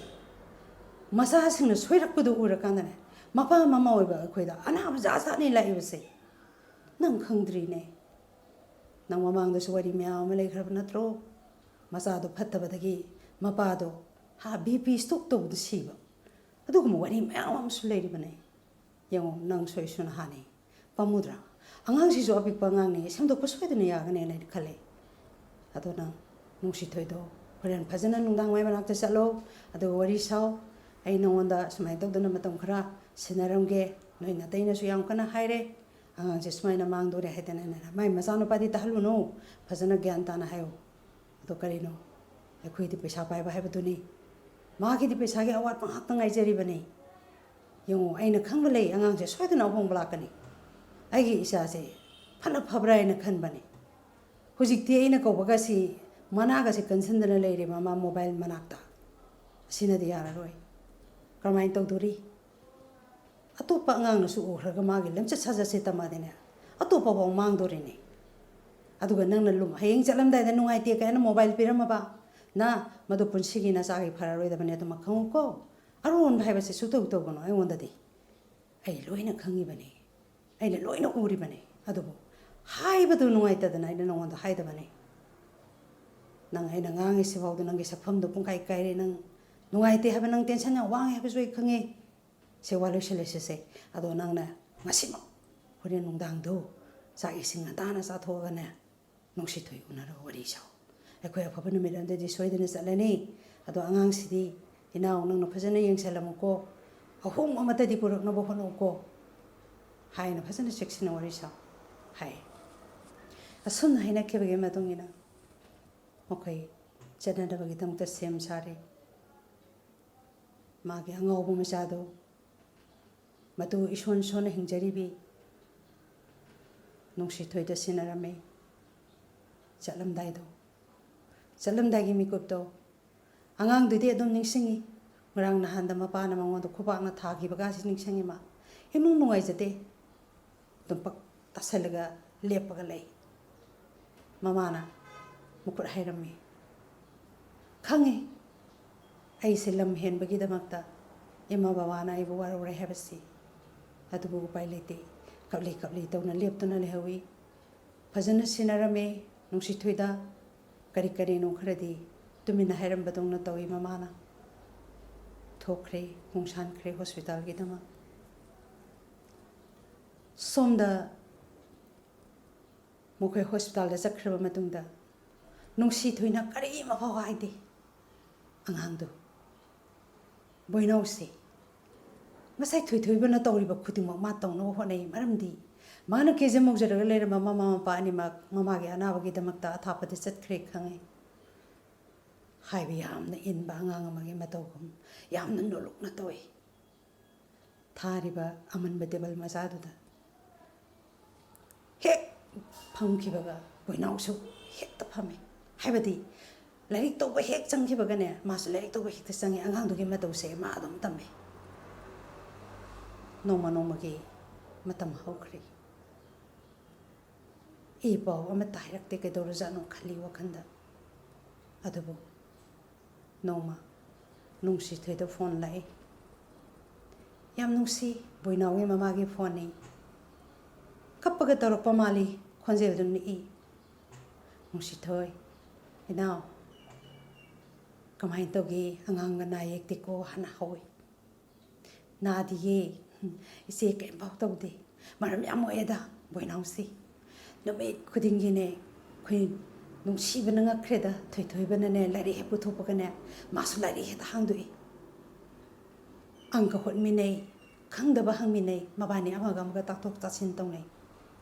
ꯃꯆꯥꯁꯤꯡꯅ ꯁꯣꯏꯔꯛꯄꯗꯨ ꯎꯔꯀꯥꯟꯗꯅꯦ, ꯃꯄꯥ ꯃꯃꯥ ꯑꯣꯏꯕ ꯑꯩꯈꯣꯏꯗ ꯑꯅꯥꯕ ꯖꯥꯠ ꯖꯥꯠꯅꯤ ꯂꯥꯛꯏꯕꯁꯦ꯫ ꯅꯪ ꯈꯪꯗ꯭ꯔꯤꯅꯦ꯫ ꯅꯪ ꯃꯃꯥꯡꯗꯁꯨ ꯋꯥꯔꯤ ꯃꯌꯥꯝ ꯑꯃ ꯂꯩꯈ꯭ꯔꯕ ꯅꯠꯇ꯭ꯔꯣ? ꯃꯆꯥꯗꯣ ꯐꯠꯇꯕꯗꯒꯤ ꯃꯄꯥꯗꯣ ꯍꯥ, ꯕꯤ ꯄꯤ ꯁ꯭ꯇꯣꯛ ꯇꯧꯕꯗ ꯁꯤꯕ꯫ ꯑꯗꯨꯒꯨꯝꯕ ꯋꯥꯔꯤ ꯃꯌꯥꯝ ꯑꯃꯁꯨ ꯂꯩꯔꯤꯕꯅꯦ꯫ ꯌꯦꯡꯉꯣ, ꯅꯪ ꯁꯣꯏꯁꯨ ꯅꯍꯥꯅꯤ꯫ ꯄꯥꯝꯃꯨꯗ꯭ꯔꯥ? ꯑꯉꯥꯡꯁꯤꯁꯨ ꯑꯄꯤꯛꯄ ꯑꯉꯥꯡꯅꯤ, ꯁꯦꯝꯗꯣꯛꯄ ꯁꯣꯏꯗꯅ ꯌꯥꯒꯅꯦꯅ ꯑꯩꯅ ꯈꯜꯂꯦ꯫ ꯑꯗꯣ ꯅꯪ ꯅꯨꯡꯁꯤꯊꯣꯏꯗꯣ ꯍꯣꯔꯦꯟ ꯐꯖꯅ ꯅꯨꯡꯗꯥꯡ ꯋꯥꯏ ꯃꯅꯥꯛꯇ ꯆꯠꯂꯣ, ꯑꯗꯨꯒ ꯋꯥꯔꯤ ꯁꯥꯎ꯫ ꯑꯩ ꯅꯉꯣꯟꯗ ꯁꯨꯃꯥꯏꯅ ꯇꯧꯗꯅ ꯃꯇꯝ ꯈꯔ ꯁꯤꯟꯅꯔꯝꯒꯦ, ꯅꯣꯏ ꯅꯥꯇꯩꯅꯁꯨ ꯌꯥꯝ ꯀꯟꯅ ꯍꯥꯏꯔꯦ, ꯑꯉꯥꯡꯁꯦ ꯁꯨꯃꯥꯏꯅ ꯃꯥꯡꯗꯣꯔꯦ ꯍꯥꯏꯗꯅ꯫ ꯃꯥꯏ ꯃꯆꯥꯅꯨꯄꯥꯗꯤ ꯇꯥꯍꯜꯂꯨꯅꯨ, ꯐꯖꯅ ꯒ꯭ꯌꯥꯟ ꯇꯥꯅ ꯍꯥꯏꯌꯨ꯫ ꯑꯗꯣ ꯀꯔꯤꯅꯣ, ꯑꯩꯈꯣꯏꯗꯤ ꯄꯩꯁꯥ ꯄꯥꯏꯕ ꯍꯥꯏꯕꯗꯨꯅꯤ꯫ ꯃꯥꯒꯤꯗꯤ ꯄꯩꯁꯥꯒꯤ ꯑꯋꯥꯠꯄ ꯉꯥꯛꯇ ꯉꯥꯏꯖꯔꯤꯕꯅꯤ꯫ ꯌꯦꯡꯉꯣ, ꯑꯩꯅ ꯈꯪꯕ ꯂꯩ, ꯑꯉꯥꯡꯁꯦ ꯁꯣꯏꯗꯅ ꯑꯍꯣꯡꯕ ꯂꯥꯛꯀꯅꯤ꯫ ꯑꯩꯒꯤ ꯏꯆꯥꯁꯦ ꯐꯅ ꯐꯕ꯭ꯔꯥ ꯍꯥꯏꯅ ꯈꯟꯕꯅꯤ꯫ ꯍꯧꯖꯤꯛꯇꯤ ꯑꯩꯅ ꯀꯧꯕꯒꯁꯤ ꯃꯅꯥꯒꯁꯤ ꯀꯟꯁꯤꯟꯗꯅ ꯂꯩꯔꯦ ꯃꯃꯥ ꯃꯣꯕꯥꯏꯜ ꯃꯅꯥꯛꯇ꯫ ꯑꯁꯤꯅꯗꯤ ꯌꯥꯔꯔꯣꯏ꯫ ꯀꯔꯝꯍꯥꯏꯅ ꯇꯧꯗꯣꯔꯤ? ꯑꯇꯣꯞꯄ ꯑꯉꯥꯡꯅꯁꯨ ꯎꯈ꯭ꯔꯒ ꯃꯥꯒꯤ ꯂꯝꯆꯠ ꯁꯥꯖꯠꯁꯦ ꯇꯝꯃꯗꯤꯅꯦ, ꯑꯇꯣꯞꯄ ꯐꯥꯎ ꯃꯥꯡꯗꯣꯔꯤꯅꯦ꯫ ꯑꯗꯨꯒ ꯅꯪꯅ ꯂꯨꯝ-, ꯍꯌꯦꯡ ꯆꯠꯂꯝꯗꯥꯏꯗ ꯅꯨꯡꯉꯥꯏꯇꯦ ꯀꯥꯏꯅ ꯃꯣꯕꯥꯏꯜ ꯄꯤꯔꯝꯃꯕ, ꯅ ꯃꯗꯨ ꯄꯨꯟꯁꯤꯒꯤ ꯅꯆꯥꯒꯤ ꯐꯔꯔꯣꯏꯗꯕꯅꯦ, ꯑꯗꯨꯃꯛ ꯈꯪꯉꯨꯀꯣ꯫ ꯑꯔꯣꯟꯕ ꯍꯥꯏꯕꯁꯦ ꯁꯨꯛꯇꯧ ꯇꯧꯒꯅꯨ ꯑꯩꯉꯣꯟꯗꯗꯤ꯫ ꯑꯩ ꯂꯣꯏꯅ ꯈꯪꯉꯤꯕꯅꯤ, ꯑꯩꯅ ꯂꯣꯏꯅ ꯎꯔꯤꯕꯅꯤ꯫ ꯑꯗꯨꯕꯨ ꯍꯥꯏꯕꯗꯨ ꯅꯨꯡꯉꯥꯏꯇꯗꯅ ꯑꯩꯅ ꯅꯉꯣꯟꯗ ꯍꯥꯏꯗꯕꯅꯤ꯫ ꯅꯪ ꯑꯩꯅ ꯉꯥꯡꯉꯤꯁꯤꯐꯥꯎꯗ ꯅꯪꯒꯤ ꯁꯛꯐꯝꯗꯣ ꯄꯨꯡꯀꯥꯏ ꯀꯥꯏꯔꯦ, ꯅꯪ ꯅꯨꯡꯉꯥꯏꯇꯦ ꯍꯥꯏꯕ, ꯅꯪ ꯇꯦꯟꯁꯟ ꯌꯥꯝ ꯋꯥꯡꯉꯦ ꯍꯥꯏꯕꯁꯨ ꯑꯩ ꯈꯪꯉꯤ꯫ ꯁꯦ, ꯋꯥ ꯂꯣꯏꯁꯤꯜꯂꯁꯤꯁꯦ꯫ ꯑꯗꯣ ꯅꯪꯅ ꯉꯁꯤꯃꯛ ꯍꯣꯔꯦꯟ ꯅꯨꯡꯗꯥꯡꯗꯣ ꯆꯥꯛ ꯏꯁꯤꯡ ꯉꯟꯇꯥꯅ ꯆꯥꯊꯣꯛꯑꯒꯅꯦ, ꯅꯨꯡꯁꯤꯊꯣꯏ ꯎꯅꯔꯒ ꯋꯥꯔꯤ ꯁꯥꯎ꯫ ꯑꯩꯈꯣꯏ ꯑꯐꯕ ꯅꯨꯃꯤꯠ ꯑꯃꯗꯗꯤ ꯁꯣꯏꯗꯅ ꯆꯠꯂꯅꯤ꯫ ꯑꯗꯣ ꯑꯉꯥꯡꯁꯤꯗꯤ, "ꯏꯅꯥꯎ, ꯅꯪꯅ ꯐꯖꯅ ꯌꯦꯡꯁꯜꯂꯝꯃꯨꯀꯣ, ꯑꯍꯣꯡꯕ ꯑꯃꯠꯇꯗꯤ ꯄꯨꯔꯛꯅꯕ ꯍꯣꯠꯅꯧꯀꯣ" ꯍꯥꯏꯅ ꯐꯖꯅ ꯆꯦꯛꯁꯤꯟꯅ ꯋꯥꯔꯤ ꯁꯥꯎ ꯍꯥꯏ꯫ ꯑꯁꯨꯝꯅ ꯍꯥꯏꯅꯈꯤꯕꯒꯤ ꯃꯇꯨꯡ ꯏꯟꯅ ꯃꯈꯣꯏ ꯆꯠꯅꯅꯕꯒꯤꯗꯃꯛꯇ ꯁꯦꯝ ꯁꯥꯔꯦ꯫ ꯃꯥꯒꯤ ꯑꯉꯥꯎꯕ ꯃꯆꯥꯗꯣ, ꯃꯇꯨ ꯏꯁꯣꯟ ꯁꯣꯟꯅ ꯍꯤꯡꯖꯔꯤꯕꯤ ꯅꯨꯡꯁꯤꯊꯣꯏꯗ ꯁꯤꯟꯅꯔꯝꯃꯦ꯫ ꯆꯠꯂꯝꯗꯥꯏꯗꯣ, ꯆꯠꯂꯝꯗꯥꯏꯒꯤ ꯃꯤꯀꯨꯞꯇꯣ, ꯑꯉꯥꯡꯗꯨꯗꯤ ꯑꯗꯨꯝ ꯅꯤꯡꯁꯤꯡꯉꯤ꯫ ꯉꯔꯥꯡ ꯅꯍꯥꯟꯗ ꯃꯄꯥꯅ ꯃꯉꯣꯟꯗ ꯈꯨꯕꯥꯛꯅ ꯊꯥꯈꯤꯕꯒꯁꯤ ꯅꯤꯡꯁꯤꯡꯉꯤ ꯃꯥ꯫ ꯏꯅꯨꯡ ꯅꯨꯡꯉꯥꯏꯖꯗꯦ꯫ ꯇꯨꯝꯄꯛ ꯇꯥꯁꯜꯂꯒ ꯂꯦꯞꯄꯒ ꯂꯩ꯫ ꯃꯃꯥꯅ ꯃꯈꯨꯠ ꯍꯥꯏꯔꯝꯃꯤ, "ꯈꯪꯉꯤ, ꯑꯩꯁꯦ ꯂꯝ ꯍꯦꯟꯕꯒꯤꯗꯃꯛꯇ ꯏꯃꯥ ꯕꯕꯥꯅ ꯑꯩꯕꯨ ꯋꯥꯔꯧꯔꯦ ꯍꯥꯏꯕꯁꯤ꯫ ꯑꯗꯨꯕꯨ ꯎꯄꯥꯏ ꯂꯩꯇꯦ꯫ ꯀꯞꯂꯤ ꯀꯞꯂꯤ ꯇꯧꯅ ꯂꯦꯞꯇꯨꯅ ꯂꯩꯍꯧꯏ꯫ ꯐꯖꯅ ꯁꯦꯟꯅꯔꯝꯃꯤ ꯅꯨꯡꯁꯤꯊꯣꯏꯗ꯫ ꯀꯔꯤ ꯀꯔꯤꯅꯣ ꯈꯔꯗꯤ ꯇꯨꯃꯤꯟꯅ ꯍꯥꯏꯔꯝꯕꯗꯧꯅ ꯇꯧꯏ ꯃꯃꯥꯅ꯫ ꯊꯣꯛꯈ꯭ꯔꯦ, ꯈꯣꯡꯁꯥꯟꯈ꯭ꯔꯦ ꯍꯣꯁꯄꯤꯇꯥꯜꯒꯤꯗꯃꯛ꯫ ꯁꯣꯝꯗ ꯃꯈꯣꯏ ꯍꯣꯁꯄꯤꯇꯥꯜꯗ ꯆꯠꯈ꯭ꯔꯕ ꯃꯇꯨꯡꯗ ꯅꯨꯡꯁꯤꯊꯣꯏꯅ ꯀꯔꯤꯃꯐꯥꯎ ꯍꯥꯏꯗꯦ꯫ ꯑꯉꯥꯡꯗꯣ ꯕꯣꯏꯅꯥꯎꯁꯦ ꯉꯁꯥꯏ ꯊꯣꯏꯊꯣꯏꯕꯅ ꯇꯧꯔꯤꯕ ꯈꯨꯗꯤꯡꯃꯛ ꯃꯥ ꯇꯧꯅꯕ ꯍꯣꯠꯅꯩ꯫ ꯃꯔꯝꯗꯤ ꯃꯥꯅ ꯀꯦꯖ ꯃꯧꯖꯔꯒ ꯂꯩꯔꯝꯕ ꯃꯃꯥ ꯃꯄꯥ ꯑꯅꯤꯃꯛ ꯃꯃꯥꯒꯤ ꯑꯅꯥꯕꯒꯤꯗꯃꯛꯇ ꯑꯊꯥꯞꯄꯗ ꯆꯠꯈ꯭ꯔꯦ ꯈꯪꯉꯤ꯫ ꯍꯥꯏꯕ ꯌꯥꯝꯅ ꯏꯟꯕ ꯑꯉꯥꯡ ꯑꯃꯒꯤ ꯃꯇꯧꯒꯨꯝ ꯌꯥꯝꯅ ꯅꯣꯂꯨꯛꯅ ꯇꯧꯏ꯫ ꯊꯥꯔꯤꯕ ꯑꯃꯟꯕ ꯇꯦꯕꯜ ꯃꯆꯥꯗꯨꯗ ꯍꯦꯛ ꯐꯝꯈꯤꯕꯒ ꯕꯣꯏꯅꯥꯎꯁꯨ ꯍꯦꯛꯇ ꯐꯝꯃꯤ꯫ ꯍꯥꯏꯕꯗꯤ ꯂꯥꯏꯔꯤꯛ ꯇꯧꯕ ꯍꯦꯛ ꯆꯪꯈꯤꯕꯒꯅꯦ, ꯃꯥꯁꯨ ꯂꯥꯏꯔꯤꯛ ꯇꯧꯕ ꯍꯦꯛꯇ ꯆꯪꯉꯤ꯫ ꯑꯉꯥꯡꯗꯨꯒꯤ ꯃꯇꯧꯁꯦ ꯃꯥ ꯑꯗꯨꯝ ꯇꯝꯃꯤ꯫ ꯅꯣꯡꯃ ꯅꯣꯡꯃꯒꯤ ꯃꯇꯝ ꯍꯧꯈ꯭ꯔꯦ꯫ ꯏ ꯄꯥꯎ ꯑꯃꯠꯇ ꯍꯥꯏꯔꯛꯇꯦ, ꯀꯩꯗꯧꯔꯖꯥꯠꯅꯣ ꯈꯜꯂꯤ ꯋꯥꯈꯜꯗ꯫ ꯑꯗꯨꯕꯨ ꯅꯣꯡꯃ ꯅꯨꯡꯁꯤꯊꯣꯏꯗ ꯐꯣꯟ ꯂꯥꯛꯏ꯫ ꯌꯥꯝ ꯅꯨꯡꯁꯤ, ꯕꯣꯏꯅꯥꯎꯒꯤ ꯃꯃꯥꯒꯤ ꯐꯣꯟꯅꯤ꯫ ꯀꯞꯄꯒ ꯇꯧꯔꯛꯄ ꯃꯥꯜꯂꯤ, ꯈꯣꯟꯖꯦꯜꯗꯨ ꯅꯤꯛꯏ꯫ ꯅꯨꯡꯁꯤꯊꯣꯏ, "ꯏꯅꯥꯎ, ꯀꯃꯥꯏꯅ ꯇꯧꯒꯦ? ꯑꯉꯥꯡꯒ ꯅꯥ ꯌꯦꯛꯇꯦꯀꯣ?" ꯍꯥꯟꯅ ꯍꯧꯏ꯫ "ꯅꯥꯗꯤꯌꯦ, ꯏꯆꯦ, ꯀꯩꯝꯐꯥꯎ ꯇꯧꯗꯦ꯫ ꯃꯔꯝ ꯌꯥꯝ ꯃꯣꯛꯑꯦꯗ ꯕꯣꯏꯅꯥꯎꯁꯦ꯫ ꯅꯨꯃꯤꯠ ꯈꯨꯗꯤꯡꯒꯤꯅꯦ, ꯑꯩꯈꯣꯏ ꯅꯨꯡꯁꯤꯕꯅ ꯉꯛꯈ꯭ꯔꯦꯗ, ꯊꯣꯏꯊꯣꯏꯕꯅꯅꯦ ꯂꯥꯏꯔꯤꯛ ꯍꯦꯛ ꯄꯨꯊꯣꯛꯄꯒꯅꯦ, ꯃꯥꯁꯨ ꯂꯥꯏꯔꯤꯛ ꯍꯦꯛꯇ ꯍꯥꯡꯗꯣꯛꯏ꯫ ꯑꯪꯀ ꯍꯣꯠꯃꯤꯟꯅꯩ, ꯈꯪꯗꯕ ꯍꯪꯃꯤꯟꯅꯩ, ꯃꯕꯥꯅꯤ ꯑꯃꯒ ꯑꯃꯒ ꯇꯥꯛꯊꯣꯛ ꯇꯥꯁꯤꯟ ꯇꯧꯅꯩ꯫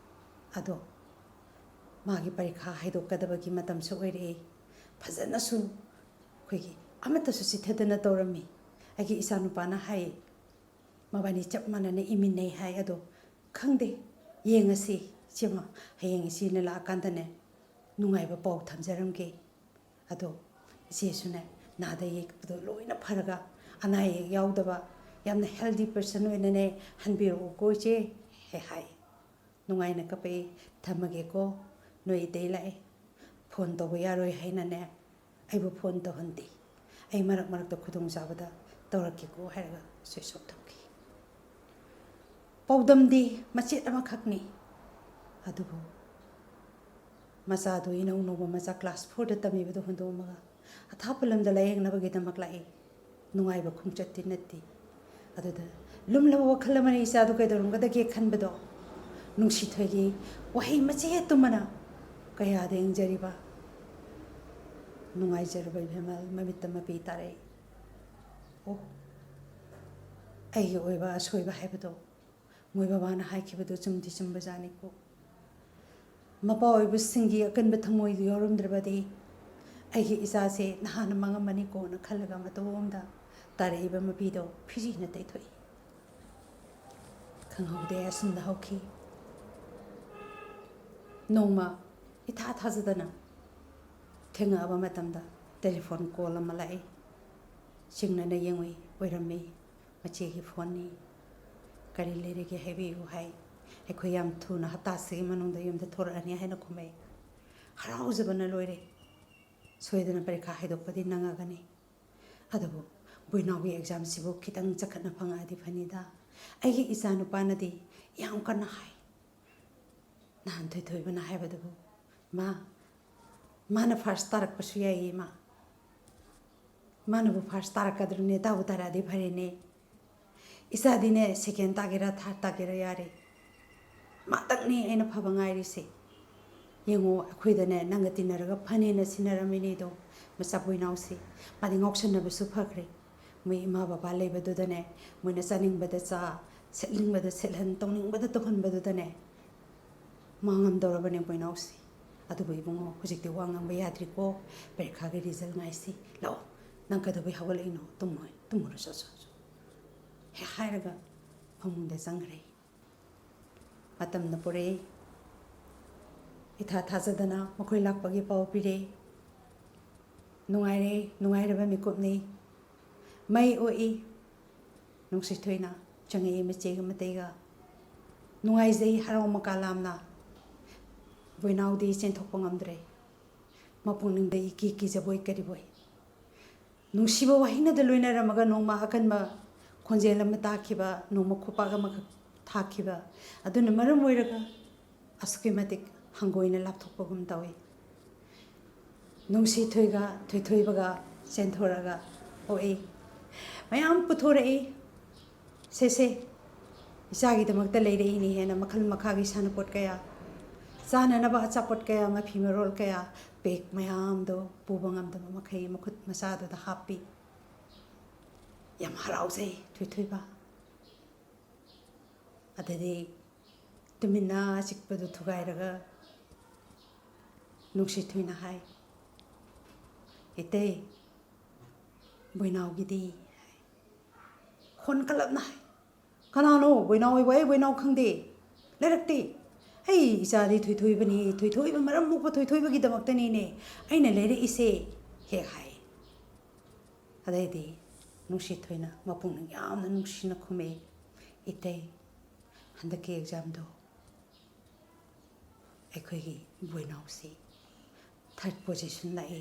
ꯑꯗꯣ ꯃꯥꯒꯤ ꯄꯔꯤꯈꯥ ꯍꯥꯏꯗꯣꯛꯀꯗꯕꯒꯤ ꯃꯇꯝꯁꯨ ꯑꯣꯏꯔꯛꯏ꯫ ꯐꯖꯅꯁꯨ ꯑꯩꯈꯣꯏꯒꯤ ꯑꯃꯠꯇꯁꯨ ꯆꯤꯠꯊꯗꯅ ꯇꯧꯔꯝꯃꯤ꯫" ꯑꯩꯒꯤ ꯏꯆꯥꯅꯨꯄꯥꯅ ꯍꯥꯏ, "ꯃꯕꯥꯅꯤ ꯆꯞ ꯃꯥꯟꯅꯅ ꯏꯃꯤꯟꯅꯩ ꯍꯥꯏ꯫ ꯑꯗꯣ ꯈꯪꯗꯦ, ꯌꯦꯡꯉꯁꯤ ꯏꯆꯦꯃ, ꯍꯌꯦꯡ ꯏꯆꯦꯅ ꯂꯥꯛꯑꯀꯥꯟꯗꯅꯦ ꯅꯨꯡꯉꯥꯏꯕ ꯄꯥꯎ ꯊꯝꯖꯔꯝꯒꯦ꯫ ꯑꯗꯣ ꯏꯆꯦꯁꯨꯅꯦ ꯅꯥꯗ ꯌꯦꯛꯄꯗꯣ ꯂꯣꯏꯅ ꯐꯔꯒ ꯑꯅꯥ ꯑꯌꯦꯛ ꯌꯥꯎꯗꯕ ꯌꯥꯝꯅ healthy person ꯑꯣꯏꯅꯅꯦ ꯍꯟꯕꯤꯔꯛꯎꯀꯣ ꯏꯆꯦ" ꯍꯦꯛ ꯍꯥꯏ꯫ ꯅꯨꯡꯉꯥꯏꯅ ꯀꯞꯄꯛꯏ꯫ "ꯊꯝꯃꯒꯦꯀꯣ, ꯅꯣꯏ ꯏꯇꯩ ꯂꯥꯛꯑꯦ, ꯐꯣꯟ ꯇꯧꯕ ꯌꯥꯔꯣꯏ ꯍꯥꯏꯅꯅꯦ ꯑꯩꯕꯨ ꯐꯣꯟ ꯇꯧꯍꯟꯗꯦ꯫ ꯑꯩ ꯃꯔꯛ ꯃꯔꯛꯇ ꯈꯨꯗꯣꯡꯆꯥꯕꯗ ꯇꯧꯔꯛꯀꯦꯀꯣ" ꯍꯥꯏꯔꯒ Switch off ꯊꯝꯈꯤ꯫ ꯄꯥꯎꯗꯝꯗꯤ ꯃꯆꯦꯠ ꯑꯃꯈꯛꯅꯤ, ꯑꯗꯨꯕꯨ ꯃꯆꯥꯗꯨ ꯏꯅꯧ ꯅꯧꯕ ꯃꯆꯥ class fourꯗ ꯇꯝꯃꯤꯕꯗꯨ ꯍꯨꯟꯗꯣꯛꯂꯝꯃꯒ ꯑꯊꯥꯞꯄ ꯂꯝꯗ ꯂꯥꯌꯦꯡꯅꯕꯒꯤꯗꯃꯛ ꯂꯥꯛꯏ꯫ ꯅꯨꯡꯉꯥꯏꯕ ꯈꯣꯡꯆꯠꯇꯤ ꯅꯠꯇꯦ꯫ ꯑꯗꯨꯗ ꯂꯨꯝꯂꯕ ꯋꯥꯈꯜ ꯑꯃꯅ ꯏꯆꯥꯗꯨ ꯀꯩꯗꯧꯔꯝꯒꯗꯒꯦ ꯈꯟꯕꯗꯣ ꯅꯨꯡꯁꯤꯊꯣꯏꯒꯤ ꯋꯥꯍꯩ ꯃꯆꯦꯠꯇꯨꯃꯅ ꯀꯌꯥꯗ ꯏꯪꯖꯔꯤꯕ ꯅꯨꯡꯉꯥꯏꯖꯔꯕ ꯏꯕꯦꯝꯃ ꯃꯃꯤꯠꯇ ꯃꯄꯤ ꯇꯥꯔꯛꯏ꯫ ꯑꯣ, ꯑꯩꯒꯤ ꯑꯣꯏꯕ ꯑꯁꯣꯏꯕ ꯍꯥꯏꯕꯗꯣ ꯃꯣꯏ ꯕꯕꯥꯅ ꯍꯥꯏꯈꯤꯕꯗꯨ ꯆꯨꯝꯗꯤ ꯆꯨꯝꯕꯖꯥꯠꯅꯤꯀꯣ꯫ ꯃꯄꯥ ꯑꯣꯏꯕꯁꯤꯡꯒꯤ ꯑꯀꯟꯕ ꯊꯃꯣꯏꯗꯨ ꯌꯥꯎꯔꯝꯗ꯭ꯔꯕꯗꯤ ꯑꯩꯒꯤ ꯏꯆꯥꯁꯦ ꯅꯍꯥꯟꯅ ꯃꯥꯡꯉꯝꯃꯅꯤꯀꯣꯅ ꯈꯜꯂꯒ ꯃꯇꯣꯝꯗ ꯇꯥꯔꯛꯏꯕ ꯃꯄꯤꯗꯣ ꯐꯤꯖꯤꯅ ꯇꯩꯊꯣꯛꯏ꯫ ꯈꯪꯍꯧꯗꯦ, ꯑꯁꯨꯝꯅ ꯍꯧꯈꯤ꯫ ꯅꯣꯡꯃ ꯏꯊꯥ ꯊꯥꯖꯗꯅ ꯊꯦꯡꯉꯛꯑꯕ ꯃꯇꯝꯗ telephone call ꯑꯃ ꯂꯥꯛꯏ꯫ ꯆꯤꯡꯅꯅ ꯌꯦꯡꯉꯨꯏ, ꯑꯣꯏꯔꯝꯃꯤ ꯃꯆꯦꯒꯤ phoneꯅꯤ꯫ "ꯀꯔꯤ ꯂꯩꯔꯒꯦ ꯍꯥꯏꯕꯤꯌꯨ" ꯍꯥꯏ꯫ "ꯑꯩꯈꯣꯏ ꯌꯥꯝ ꯊꯨꯅ ꯍꯞꯇꯥꯁꯤꯒꯤ ꯃꯅꯨꯡꯗ ꯌꯨꯝꯗ ꯊꯣꯔꯛꯑꯅꯤ" ꯍꯥꯏꯅ ꯈꯨꯝꯃꯛꯏ꯫ ꯍꯔꯥꯎꯖꯕꯅ ꯂꯣꯏꯔꯦ꯫ ꯁꯣꯏꯗꯅ ꯄꯔꯤꯈꯥ ꯍꯥꯏꯗꯣꯛꯄꯗꯤ ꯅꯪꯉꯒꯅꯤ꯫ ꯑꯗꯨꯕꯨ ꯕꯣꯏꯅꯥꯎꯒꯤ examꯁꯤꯕꯨ ꯈꯤꯇꯪ ꯆꯈꯠꯅ ꯐꯪꯉꯛꯑꯗꯤ ꯐꯅꯤꯗ꯫ ꯑꯩꯒꯤ ꯏꯆꯥ ꯅꯨꯄꯥꯅꯗꯤ ꯌꯥꯝ ꯀꯟꯅ ꯍꯥꯏ꯫ ꯅꯍꯥꯟ ꯊꯣꯏꯊꯣꯏꯕꯅ ꯍꯥꯏꯕꯗꯨꯕꯨ, "ꯃꯥ, ꯃꯥꯅ first ꯇꯥꯔꯛꯄꯁꯨ ꯌꯥꯏꯌꯦ ꯃꯥ꯫ ꯃꯥꯅꯕꯨ first ꯇꯥꯔꯛꯀꯗ꯭ꯔꯅꯦ? ꯇꯥꯕꯨ ꯇꯥꯔꯛꯑꯗꯤ ꯐꯔꯦꯅꯦ꯫ ꯏꯆꯥꯗꯤꯅꯦ second ꯇꯥꯒꯦꯔꯥ third ꯇꯥꯒꯦꯔꯥ ꯌꯥꯔꯦ꯫ ꯃꯥꯇꯪꯅꯤ ꯑꯩꯅ ꯐꯕ ꯉꯥꯏꯔꯤꯁꯦ꯫ ꯌꯦꯡꯉꯣ, ꯑꯩꯈꯣꯏꯗꯅꯦ ꯅꯪꯒ ꯇꯤꯟꯅꯔꯒ ꯐꯅꯦꯅ ꯁꯤꯟꯅꯔꯝꯃꯤꯅꯦꯗꯣ, ꯃꯆꯥ ꯕꯣꯏꯅꯥꯎꯁꯦ꯫ ꯃꯥꯗꯤ ꯉꯥꯎꯁꯟꯅꯕꯁꯨ ꯐꯈ꯭ꯔꯦ꯫ ꯃꯣꯏ ꯏꯃꯥ ꯕꯕꯥ ꯂꯩꯕꯗꯨꯗꯅꯦ, ꯃꯣꯏꯅ ꯆꯥꯅꯤꯡꯕꯗ ꯆꯥ, ꯁꯦꯠꯅꯤꯡꯕꯗ ꯁꯦꯠꯍꯟ, ꯇꯧꯅꯤꯡꯕꯗ ꯇꯧꯍꯟꯕꯗꯨꯗꯅꯦ, ꯃꯥ ꯉꯝꯗꯧꯔꯕꯅꯦ ꯕꯣꯏꯅꯥꯎꯁꯦ꯫ ꯑꯗꯨꯕꯨ ꯏꯕꯨꯡꯉꯣ, ꯍꯧꯖꯤꯛꯇꯤ ꯋꯥ ꯉꯥꯡꯕ ꯌꯥꯗ꯭ꯔꯤꯀꯣ꯫ ꯄꯔꯤꯈꯥꯒꯤ result ꯉꯥꯏꯁꯤ꯫ ꯂꯥꯛꯑꯣ, ꯅꯪ ꯀꯩꯗꯧꯕꯩ ꯍꯧꯒꯠꯂꯛꯏꯅꯣ? ꯇꯨꯝꯃꯣꯏ, ꯇꯨꯝꯃꯨꯔꯣ, ꯆꯣ, ꯆꯣ, ꯆꯣ꯫ ꯍꯦꯛ ꯍꯥꯏꯔꯒ ꯐꯃꯨꯡꯗ ꯆꯪꯈ꯭ꯔꯦ꯫ ꯃꯇꯝꯅ ꯄꯨꯔꯛꯏ꯫ ꯏꯊꯥ ꯊꯥꯖꯗꯅ ꯃꯈꯣꯏ ꯂꯥꯛꯄꯒꯤ ꯄꯥꯎ ꯄꯤꯔꯦ꯫ ꯅꯨꯡꯉꯥꯏꯔꯦ, ꯅꯨꯡꯉꯥꯏꯔꯕ ꯃꯤꯀꯨꯞꯅꯤ꯫ ꯃꯩ ꯑꯣꯛꯏ꯫ ꯅꯨꯡꯁꯤꯊꯣꯏꯅ ꯆꯪꯉꯛꯏ ꯃꯆꯦꯒ ꯃꯇꯩꯒ꯫ ꯅꯨꯡꯉꯥꯏꯖꯩ, ꯍꯔꯥꯎ ꯃꯀꯥ ꯂꯥꯝꯅ꯫ ꯕꯣꯏꯅꯥꯎꯗꯤ ꯆꯦꯟꯊꯣꯛꯄ ꯉꯝꯗ꯭ꯔꯦ꯫ ꯃꯄꯨꯛꯅꯤꯡꯗ ꯏꯀꯤ ꯀꯤꯖꯕꯣꯏ ꯀꯔꯤꯕꯣꯏ꯫ ꯅꯨꯡꯁꯤꯕ ꯋꯥꯍꯩꯅꯗ ꯂꯣꯏꯅꯔꯝꯃꯒ ꯅꯣꯡꯃ ꯑꯀꯟꯕ ꯈꯣꯟꯖꯦꯜ ꯑꯃ ꯇꯥꯈꯤꯕ, ꯅꯣꯡꯃ ꯈꯨꯄꯥꯛ ꯑꯃꯈꯛ ꯊꯥꯈꯤꯕ, ꯑꯗꯨꯅ ꯃꯔꯝ ꯑꯣꯏꯔꯒ ꯑꯁꯨꯛꯀꯤ ꯃꯇꯤꯛ ꯍꯪꯒꯣꯏꯅ ꯂꯥꯞꯊꯣꯛꯄꯒꯨꯝ ꯇꯧꯏ꯫ ꯅꯨꯡꯁꯤꯊꯣꯏꯒ ꯊꯣꯏꯊꯣꯏꯕꯒ ꯆꯦꯟꯊꯣꯔꯛꯑꯒ ꯄꯣꯛꯏ꯫ ꯃꯌꯥꯝ ꯄꯨꯊꯣꯔꯛꯏ꯫ "ꯁꯦ, ꯁꯦ, ꯏꯆꯥꯒꯤꯗꯃꯛꯇ ꯂꯩꯔꯛꯏꯅꯤ" ꯍꯥꯏꯅ ꯃꯈꯜ ꯃꯈꯥꯒꯤ ꯁꯥꯟꯅꯄꯣꯠ ꯀꯌꯥ, ꯆꯥꯅꯅꯕ ꯑꯆꯥꯄꯣꯠ ꯀꯌꯥ, ꯃꯐꯤ ꯃꯔꯣꯜ ꯀꯌꯥ, ꯕꯦꯒ ꯃꯌꯥꯝꯗꯣ ꯄꯨꯕ ꯉꯝꯗꯕ ꯃꯈꯩ ꯃꯈꯨꯠ ꯃꯆꯥꯗꯨꯗ ꯍꯥꯞꯄꯤ꯫ ꯌꯥꯝ ꯍꯔꯥꯎꯖꯩ ꯊꯣꯏꯊꯣꯏꯕ꯫ ꯑꯗꯩꯗꯤ ꯇꯨꯃꯤꯟꯅ ꯆꯤꯛꯄꯗꯨ ꯊꯨꯒꯥꯏꯔꯒ ꯅꯨꯡꯁꯤꯊꯣꯏꯅ ꯍꯥꯏ, "ꯏꯇꯩ, ꯕꯣꯏꯅꯥꯎꯒꯤꯗꯤ?" ꯍꯥꯏ꯫ ꯈꯣꯟ ꯀꯜꯂꯞꯅ ꯍꯥꯏ, "ꯀꯅꯥꯅꯣ ꯕꯣꯏꯅꯥꯎ ꯍꯥꯏꯕꯣ? ꯑꯩ ꯕꯣꯏꯅꯥꯎ ꯈꯪꯗꯦ, ꯂꯩꯔꯛꯇꯦ꯫ ꯑꯩ ꯏꯆꯥꯗꯤ ꯊꯣꯏꯊꯣꯏꯕꯅꯤ, ꯊꯣꯏꯊꯣꯏꯕ ꯃꯔꯝ ꯃꯣꯛꯄ ꯊꯣꯏꯊꯣꯏꯕꯒꯤꯗꯃꯛꯇꯅꯤꯅꯦ ꯑꯩꯅ ꯂꯩꯔꯛꯏꯁꯦ" ꯍꯦꯛ ꯍꯥꯏ꯫ ꯑꯗꯩꯗꯤ ꯅꯨꯡꯁꯤꯊꯣꯏꯅ ꯃꯄꯨꯛꯅꯤꯡ ꯌꯥꯝꯅ ꯅꯨꯡꯁꯤꯅ ꯈꯨꯝꯃꯛꯏ, "ꯏꯇꯩ, ꯍꯟꯗꯛꯀꯤ ꯑꯦꯛꯖꯥꯝꯗꯣ ꯑꯩꯈꯣꯏꯒꯤ ꯕꯣꯏꯅꯥꯎꯁꯤ ꯊꯥꯔꯠ ꯄꯣꯖꯤꯁꯟ ꯂꯥꯛꯏ꯫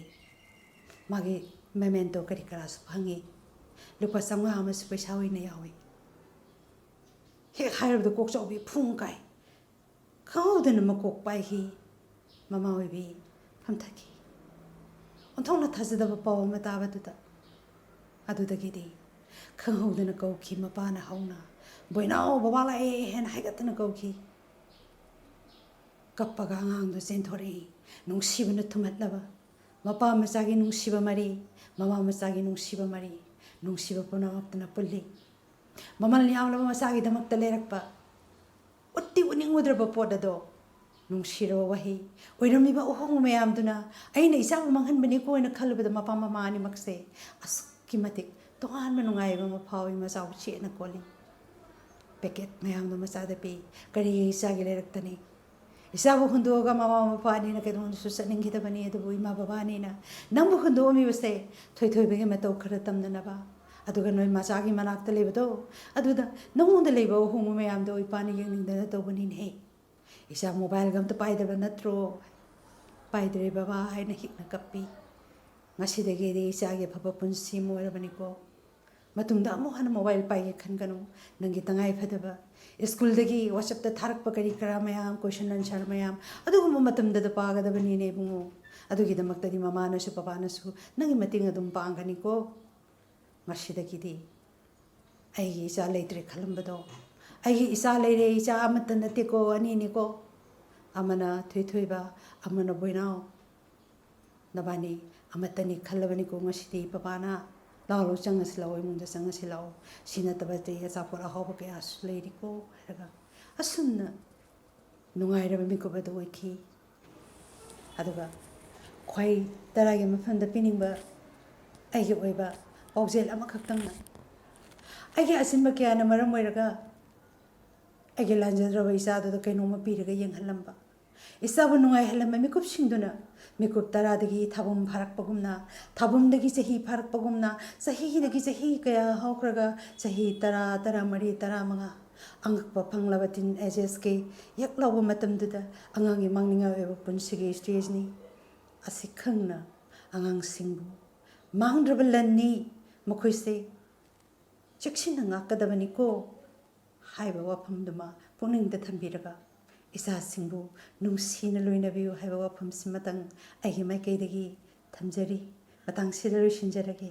ꯃꯥꯒꯤ ꯃꯦꯃꯦꯟꯇꯣ ꯀꯔꯤ ꯀꯔꯥꯁꯨ ꯐꯪꯉꯤ꯫ ꯂꯨꯄꯥ ꯆꯥꯝꯃꯉꯥ ꯑꯃꯁꯨ ꯄꯩꯁꯥ ꯑꯣꯏꯅ ꯌꯥꯎꯏ"꯫ ꯍꯦꯛ ꯍꯥꯏꯔꯕꯗ ꯀꯣꯛꯆꯥꯎꯕꯤ ꯐꯨꯡ ꯀꯥꯏ꯫ ꯈꯪꯍꯧꯗꯅ ꯃꯀꯣꯛ ꯄꯥꯏꯈꯤ꯫ ꯃꯃꯥ ꯑꯣꯏꯕꯤ ꯐꯝꯊꯈꯤ꯫ ꯑꯣꯟꯊꯣꯛꯅ ꯊꯥꯖꯗꯕ ꯄꯥꯎ ꯑꯃ ꯇꯥꯕꯗꯨꯗ꯫ ꯑꯗꯨꯗꯒꯤꯗꯤ ꯈꯪꯍꯧꯗꯅ ꯀꯧꯈꯤ꯫ ꯃꯄꯥꯅ ꯍꯧꯅ, "ꯕꯣꯏꯅꯥꯎ, ꯕꯕꯥ ꯂꯥꯛꯑꯦ" ꯍꯥꯏꯅ ꯍꯥꯏꯒꯠꯇꯅ ꯀꯧꯈꯤ꯫ ꯀꯞꯄꯒ ꯑꯉꯥꯡꯗꯨ ꯆꯦꯟꯊꯣꯔꯛꯏ꯫ ꯅꯨꯡꯁꯤꯕꯅ ꯊꯨꯝꯍꯠꯂꯕ ꯃꯄꯥ ꯃꯆꯥꯒꯤ ꯅꯨꯡꯁꯤꯕ ꯃꯔꯤ, ꯃꯃꯥ ꯃꯆꯥꯒꯤ ꯅꯨꯡꯁꯤꯕ ꯃꯔꯤ, ꯅꯨꯡꯁꯤꯕ ꯄꯨꯝꯅꯃꯛꯇꯨꯅ ꯄꯨꯜꯂꯤ꯫ ꯃꯃꯜ ꯌꯥꯝꯂꯕ ꯃꯆꯥꯒꯤꯗꯃꯛꯇ ꯂꯩꯔꯛꯄ, ꯎꯠꯇꯤ ꯎꯠꯅꯤꯡꯉꯨꯗ꯭ꯔꯕ ꯄꯣꯠ ꯑꯗꯣ, ꯅꯨꯡꯁꯤꯔꯕ ꯋꯥꯍꯩ, ꯑꯣꯏꯔꯝꯃꯤꯕ ꯑꯍꯣꯡꯕ ꯃꯌꯥꯝꯗꯨꯅ ꯑꯩꯅ ꯏꯆꯥꯕꯨ ꯃꯥꯡꯍꯟꯕꯅꯤꯀꯣ ꯍꯥꯏꯅ ꯈꯜꯂꯨꯕꯗ ꯃꯄꯥ ꯃꯃꯥ ꯑꯅꯤꯃꯛꯁꯦ ꯑꯁꯨꯛꯀꯤ ꯃꯇꯤꯛ ꯇꯣꯉꯥꯟꯕ ꯅꯨꯡꯉꯥꯏꯕ ꯑꯃ ꯐꯥꯎꯏ꯫ ꯃꯆꯥꯕꯨ ꯆꯦꯠꯅ ꯀꯣꯜꯂꯤ꯫ ꯄꯦꯀꯦꯠ ꯃꯌꯥꯝꯗꯣ ꯃꯆꯥꯗ ꯄꯤ꯫ ꯀꯔꯤꯒꯤ ꯏꯆꯥꯒꯤ ꯂꯩꯔꯛꯇꯅꯤ? ꯏꯆꯥꯕꯨ ꯍꯨꯟꯗꯣꯛꯑꯒ ꯃꯃꯥ ꯃꯄꯥ ꯑꯅꯤꯅ ꯀꯩꯗꯧꯅꯨꯡꯗꯁꯨ ꯆꯠꯅꯤꯡꯈꯤꯗꯕꯅꯤ, ꯑꯗꯨꯕꯨ ꯏꯃꯥ ꯕꯕꯥ ꯑꯅꯤꯅ ꯅꯪꯕꯨ ꯍꯨꯟꯗꯣꯛꯑꯝꯃꯤꯕꯁꯦ ꯊꯣꯏꯊꯣꯏꯕꯒꯤ ꯃꯇꯧ ꯈꯔ ꯇꯝꯅꯅꯕ, ꯑꯗꯨꯒ ꯅꯣꯏ ꯃꯆꯥꯒꯤ ꯃꯅꯥꯛꯇ ꯂꯩꯕꯗꯣ, ꯑꯗꯨꯗ ꯅꯉꯣꯟꯗ ꯂꯩꯕ ꯑꯍꯣꯡꯕ ꯃꯌꯥꯝꯗꯣ ꯏꯄꯥꯅ ꯌꯦꯡꯅꯤꯡꯗꯅ ꯇꯧꯕꯅꯤꯅꯦꯍꯦ꯫ ꯏꯆꯥ ꯃꯣꯕꯥꯏꯜꯒ ꯑꯝꯇ ꯄꯥꯏꯗꯕ ꯅꯠꯇ꯭ꯔꯣ? ꯄꯥꯏꯗ꯭ꯔꯦ ꯕꯕꯥ ꯍꯥꯏꯅ ꯍꯤꯛꯅ ꯀꯞꯄꯤ꯫ ꯉꯁꯤꯗꯒꯤꯗꯤ ꯏꯆꯥꯒꯤ ꯑꯐꯕ ꯄꯨꯟꯁꯤ ꯑꯃ ꯑꯣꯏꯔꯕꯅꯤꯀꯣ꯫ ꯃꯇꯨꯡꯗ ꯑꯃꯨꯛ ꯍꯟꯅ ꯃꯣꯕꯥꯏꯜ ꯄꯥꯏꯒꯦ ꯈꯟꯒꯅꯨ꯫ ꯅꯪꯒꯤ ꯇꯉꯥꯏ ꯐꯗꯕ ꯁ꯭ꯀꯨꯜꯗꯒꯤ ꯋꯥꯆꯞꯇ ꯊꯥꯔꯛꯄ ꯀꯔꯤ ꯀꯔꯥ ꯃꯌꯥꯝ, ꯀꯣꯏꯁꯟ ꯑꯟꯁꯔ ꯃꯌꯥꯝ, ꯑꯗꯨꯒꯨꯝꯕ ꯃꯇꯝꯗꯗ ꯄꯥꯒꯗꯕꯅꯤꯅꯦ ꯏꯕꯨꯡꯉꯣ꯫ ꯑꯗꯨꯒꯤꯗꯃꯛꯇꯗꯤ ꯃꯃꯥꯅꯁꯨ ꯄꯄꯥꯅꯁꯨ ꯅꯪꯒꯤ ꯃꯇꯦꯡ ꯑꯗꯨꯝ ꯄꯥꯡꯒꯅꯤꯀꯣ꯫ ꯉꯁꯤꯗꯒꯤꯗꯤ ꯑꯩꯒꯤ ꯏꯆꯥ ꯂꯩꯇ꯭ꯔꯦ ꯈꯜꯂꯝꯕꯗꯣ, ꯑꯩꯒꯤ ꯏꯆꯥ ꯂꯩꯔꯦ, ꯏꯆꯥ ꯑꯃꯠꯇ ꯅꯠꯇꯦꯀꯣ, ꯑꯅꯤꯅꯤꯀꯣ, ꯑꯃꯅ ꯊꯣꯏꯊꯣꯏꯕ, ꯑꯃꯅ ꯕꯣꯏꯅꯥꯎ, ꯅꯕꯥꯅꯤ ꯑꯃꯠꯇꯅꯤ ꯈꯜꯂꯕꯅꯤꯀꯣ꯫ ꯉꯁꯤꯗꯤ ꯄꯄꯥꯅ ꯂꯥꯎ ꯂꯥꯎ ꯆꯪꯉꯁꯤ ꯂꯥꯛꯑꯣ, ꯏꯃꯨꯡꯗ ꯆꯪꯉꯁꯤ ꯂꯥꯛꯑꯣ, ꯁꯤ ꯅꯠꯇꯕꯗꯤ ꯑꯆꯥꯄꯣꯠ ꯑꯍꯥꯎꯕ ꯀꯌꯥꯁꯨ ꯂꯩꯔꯤꯀꯣ ꯍꯥꯏꯔꯒ ꯑꯁꯨꯝꯅ ꯅꯨꯡꯉꯥꯏꯔꯕ ꯃꯤꯀꯨꯞ ꯑꯗꯨ ꯑꯣꯏꯈꯤ꯫ ꯑꯗꯨꯒ ꯈ꯭ꯋꯥꯏ ꯇꯔꯥꯒꯤ ꯃꯐꯝꯗ ꯄꯤꯅꯤꯡꯕ ꯑꯩꯒꯤ ꯑꯣꯏꯕ ꯄꯥꯎꯖꯦꯜ ꯑꯃꯈꯛꯇꯪꯅ, ꯑꯩꯒꯤ ꯑꯁꯤꯟꯕ ꯀꯌꯥꯅ ꯃꯔꯝ ꯑꯣꯏꯔꯒ ꯑꯩꯒꯤ ꯂꯥꯟꯖꯗ꯭ꯔꯕ ꯏꯆꯥꯗꯨꯗ ꯀꯩꯅꯣꯝꯃ ꯄꯤꯔꯒ ꯌꯦꯡꯍꯜꯂꯝꯕ, ꯏꯆꯥꯕꯨ ꯅꯨꯡꯉꯥꯏꯍꯜꯂꯝꯕ ꯃꯤꯀꯨꯞꯁꯤꯡꯗꯨꯅ ꯃꯤꯀꯨꯞ ꯇꯔꯥꯗꯒꯤ ꯊꯥꯕꯨꯝ ꯐꯥꯔꯛꯄꯒꯨꯝꯅ, ꯊꯥꯕꯨꯝꯗꯒꯤ ꯆꯍꯤ ꯐꯥꯔꯛꯄꯒꯨꯝꯅ, ꯆꯍꯤꯗꯒꯤ ꯆꯍꯤ ꯀꯌꯥ ꯍꯧꯈ꯭ꯔꯒ ꯆꯍꯤ ꯇꯔꯥ, ꯇꯔꯥꯃꯔꯤ, ꯇꯔꯥꯃꯉꯥ, ꯑꯉꯛꯄ ꯐꯪꯂꯕ ꯇꯤꯟ ꯑꯦꯖꯦꯁꯀꯤ ꯌꯛ ꯂꯥꯎꯕ ꯃꯇꯝꯗꯨꯗ ꯑꯉꯥꯡꯒꯤ ꯃꯥꯡꯅꯤꯡꯉꯥꯏ ꯑꯣꯏꯕ ꯄꯨꯟꯁꯤꯒꯤ ꯁ꯭ꯇꯦꯖꯅꯤ꯫ ꯑꯁꯤ ꯈꯪꯅ ꯑꯉꯥꯡꯁꯤꯡꯕꯨ ꯃꯥꯡꯗ꯭ꯔꯕ ꯂꯟꯅꯤ, ꯃꯈꯣꯏꯁꯦ ꯆꯦꯛꯁꯤꯟꯅ ꯉꯥꯛꯀꯗꯕꯅꯤꯀꯣ ꯍꯥꯏꯕ ꯋꯥꯐꯝꯗꯨꯃ ꯄꯨꯛꯅꯤꯡꯗ ꯊꯝꯕꯤꯔꯒ, ꯏꯆꯥꯁꯤꯡꯕꯨ ꯅꯨꯡꯁꯤꯅ ꯂꯣꯏꯅꯕꯤꯌꯨ ꯍꯥꯏꯕ ꯋꯥꯐꯝꯁꯤꯃꯇꯪ ꯑꯩꯒꯤ ꯃꯥꯏꯀꯩꯗꯒꯤ ꯊꯝꯖꯔꯤ꯫ ꯃꯇꯥꯡꯁꯤꯗ ꯂꯣꯏꯁꯤꯟꯖꯔꯒꯦ꯫